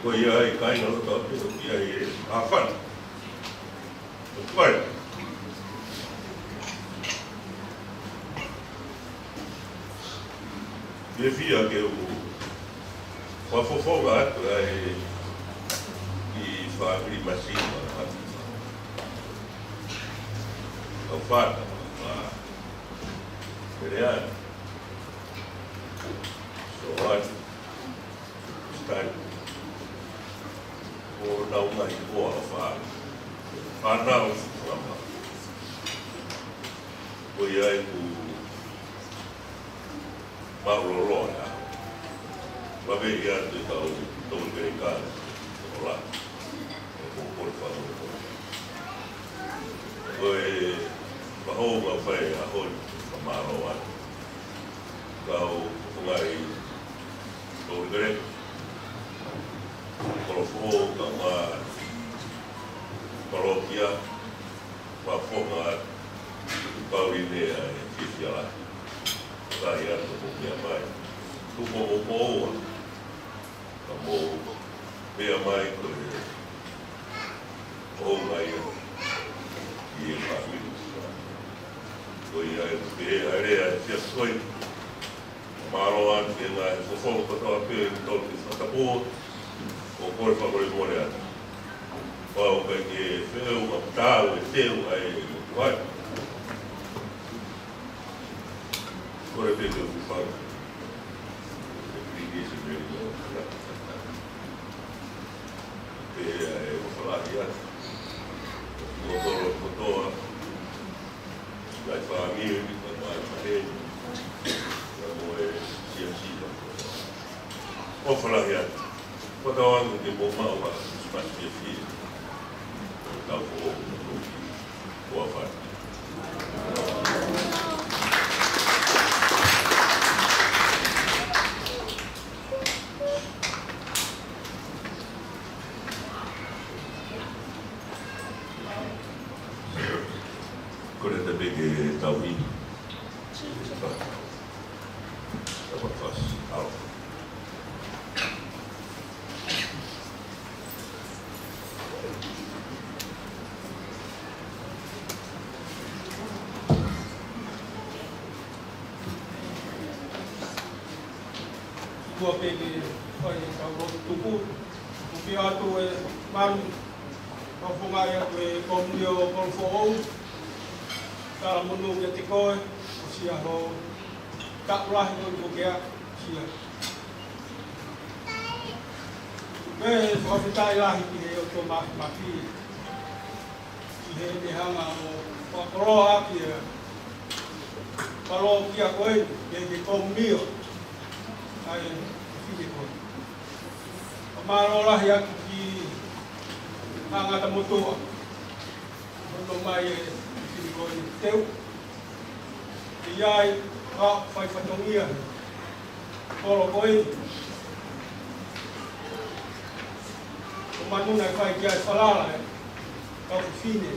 Ko ia ai kāinga loto ʻapi, ko ia ai e ʻāfana. Vai. Fiefia ke u fakafofonga atu ʻa e kiʻi fāmili māsima ʻa Matufanga. Kau fata, ʻa Peleana. Soani. Stan. Ko nau ngai ko a fa. Fānau fuama. Ko ia ʻoku mālōlō ʻa. Lave ia te tau tau meʻa ka. Ola. Ko, ko e fānau ko. Ko e fakahounga fai ʻaho ni, fakamālō atu. Kau ngaahi tau meʻa. Kolofoʻou, kae ʻumaʻā e palōkia, fakafofonga atu, kau ʻi he meʻa ʻe fiefia lahi. Kae ʻi ai ʻa e meʻa mai. Tuku mo koua. Ka mou meʻa mai ko e ʻoku mai ʻi he fāmili. Ko ia ʻoku pehē ʻa e lea ʻa e fiefia ko eni. Mālō atu ki he ngaahi fofonga kotoa pē ʻoku tau fakatapu. ʻOku ou kole fakamolemole atu. Pau ʻikai ke feʻunga pē ʻa e teu ʻa e motuʻa. Kole pē ke u fai. E piliki se meli no. Pea ʻoku ou fakalahi atu. Mo tolo kotoa. Ngaahi fāmili, ngaahi maheni. Ngaahi mo e siasi. ʻOku ou fakalahi atu. Ko tau ange ke mou maʻu ha Christmas fiefia. Tau foʻou, ua fai. Kole atu pē ke tau hiki. Tau fasi, alo. Kuo pau ke fai ʻetau lotu tuku, ʻoku ʻoatu e manu, ʻoku fakafofongaʻi atu e kōmio kolofoʻou, talamonū kiate koe, ʻosi ʻaho taʻu lahi ko eni kuo ke aʻusia. Pea fakafetaʻi lahi ki he ʻOtua Māfimafi, ʻi heʻene hanga ʻo fakakoloa ʻaki e palōkia ko eni, ke ke kōmio ʻa e fefine ko eni. Fakamālō lahi atu ki he tangata motuʻa. Hono mai e fefine ko eni teu. ʻI ai, ʻa, fai fatongia. Kolo ko ē. Ko manu naʻe fai ki ai falala ē. Kau fefine.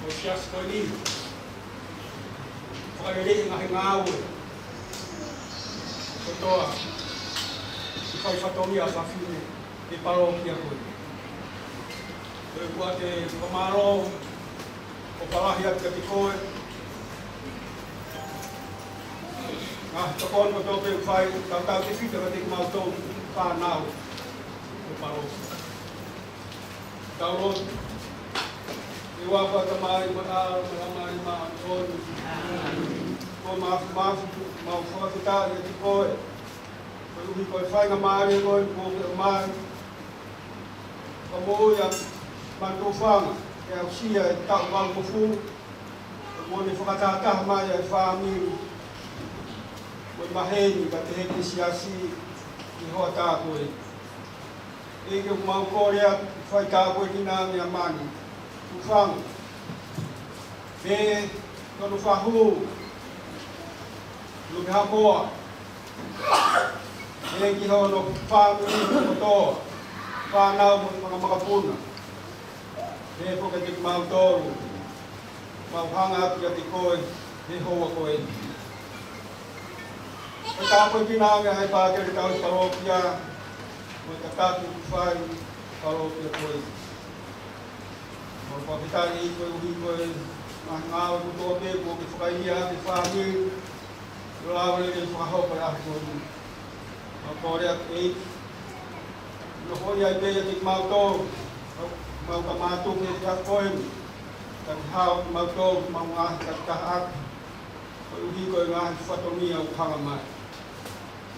Ko siasi ko eni. Fakalele e ngaahi ngāue. Kotoa. Fai fatongia fafine. ʻi he palōkia ko eni. Ko e ʻoatu e fakamālō ʻoku lahi atu kiate koe. Ngaahi tokoni kotoa pē ʻoku fai, tautautefito kiate kimautolu fānau ʻo e palōkia. Tau lotu. ʻE ʻOtua, ko e Tamai, mo e ʻAlo, mo e Laumālie Māʻoniʻoni. Ko e māfimafi, mau fakafetaʻi kiate koe. Koeʻuhi ko e faingamālie ko eni kuo ke ʻomai. Ka mo ia, mantofanga, ke aʻusia e taʻu valungofulu. Kuo ne fakatahataha mai ʻa e fāmili mo e maheni, pea pehē ki he siasi ʻi he hoʻatā ko eni. ʻEiki, ʻoku mau kole atu, fai tāpuekina ange ʻa Mani Tufanga, pea mo hono fahu, Luke Hakoa, pea ki hono fāmili kotoa, fānau mo e fanga makapuna. Pea foki kiate kimautolu, mau hanga atu kiate koe he houa ko eni. Fai tāpuekina ange ʻa e pātele tauhi palōkia, mo e tataki ʻoku fai he palōkia ko eni. Mau fakafetaʻi koeʻuhi ko e ngaahi ngāue kotoa pē kuo ke fakaʻilonga ʻaki e fāmili, ʻo lava lelei fakahoko he ʻaho ko eni. Mau kole atu, ʻEiki, nofoʻia ai pē ʻiate kimautolu, mau ka mātuku he ʻaho ko eni, ka ke hao kimautolu, mau ngaahi takitaha ʻaki, koeʻuhi ko e ngaahi fatongia ʻoku hanga mai.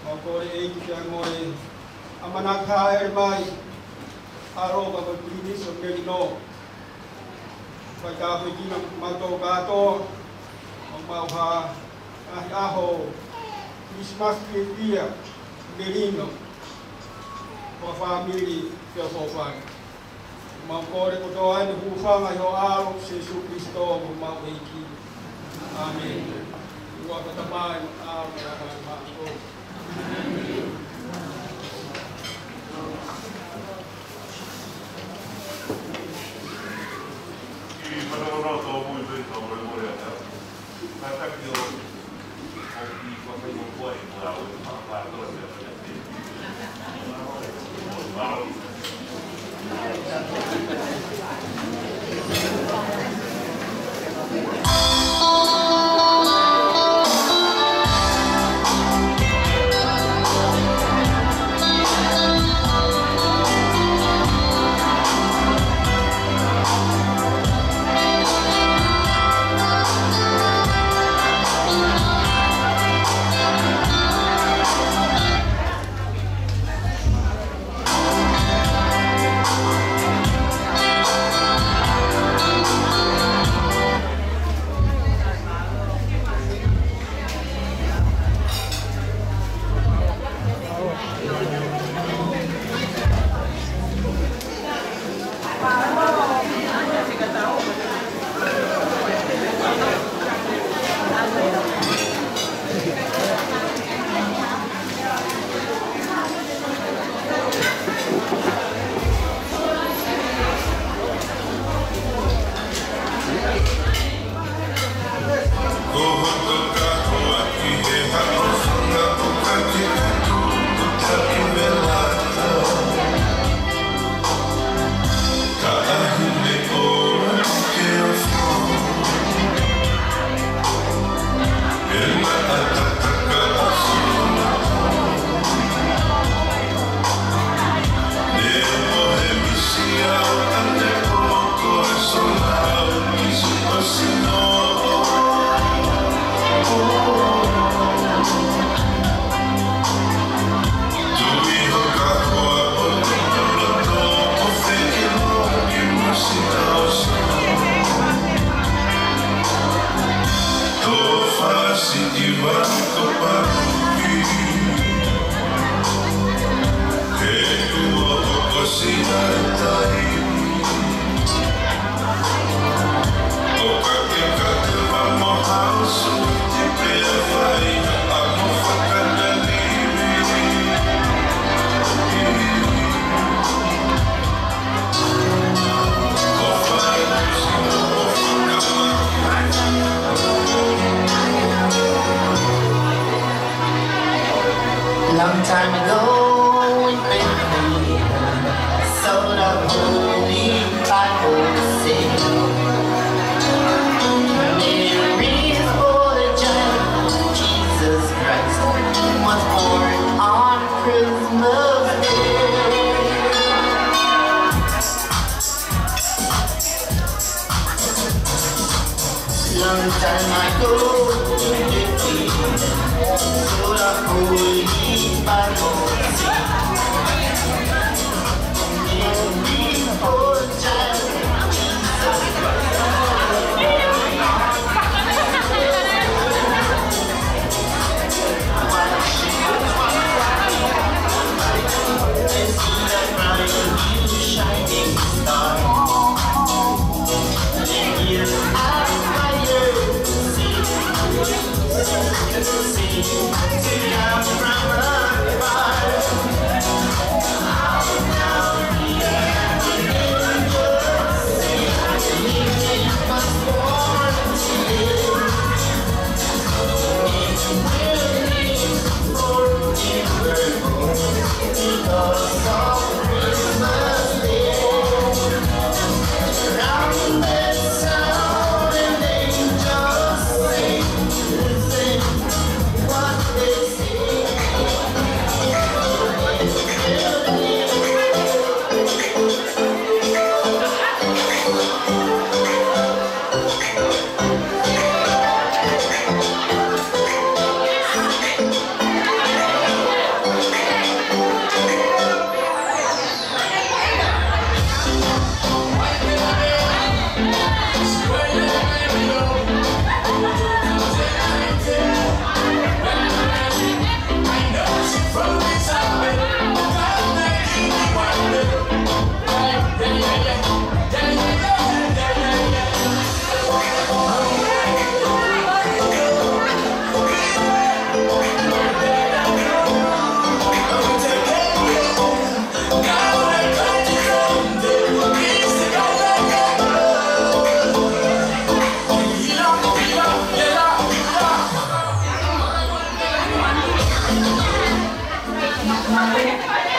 Mau kole, ʻEiki, pea mo e ʻamanaki hāʻele mai ʻa e ʻAlo pea mo e Pilinisi ʻo Melino. Fai tāpuekina kimautolu kātoa, ʻo mau ha ngaahi ʻaho Kilisimasi fiefia ʻi Melino, ko e fāmili fēfē fai. Mau kole kotoa eni ʻi he huafa ʻo ho ʻAlo ko Sīsū Kalaisi ko homau ʻEiki. ʻĀmeni. ʻOku ʻoatu ʻa e Tamai, ʻAlo, mo e Laumālie Māʻoniʻoni. Long time ago in Bethlehem,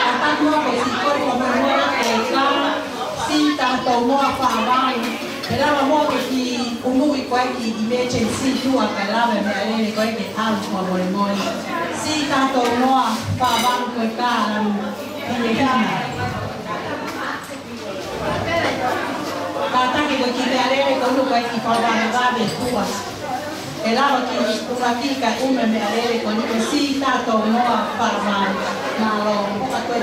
Ka tapu mo e siʻi kole ko e moana ko e ka, siʻi taha tau moa fāvai. Pea lava mo e kiʻi ʻunuʻi ko e kiʻi emergency tua kae lava e meʻalele ko e ke ʻalu fakamolemole. Siʻi taha tau moa fāvai ko e ka lanu. Kātaki ko e kiʻi meʻalele ko eni ko e kiʻi fāvai vave tua. ʻE lava ke ʻuluaki kae ʻume meʻalele ko eni ko e siʻi taha tau moa fāvai. Mālō, ʻoku ʻa ko e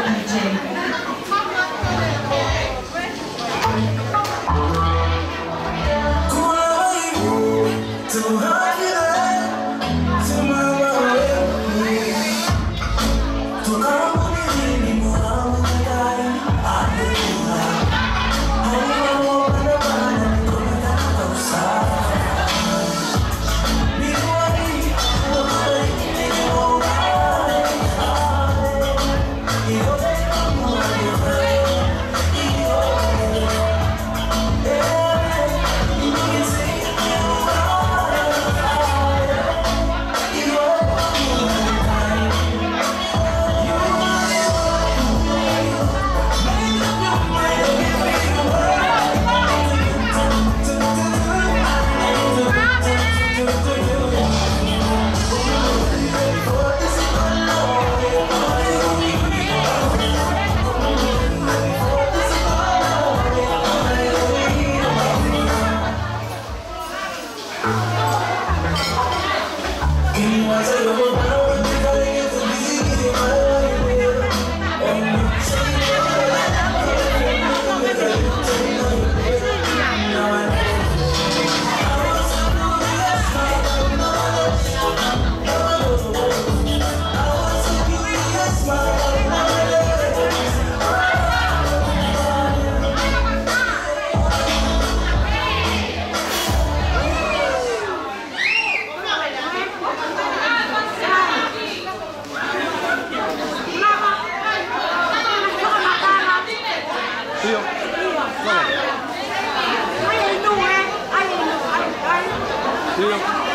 D J.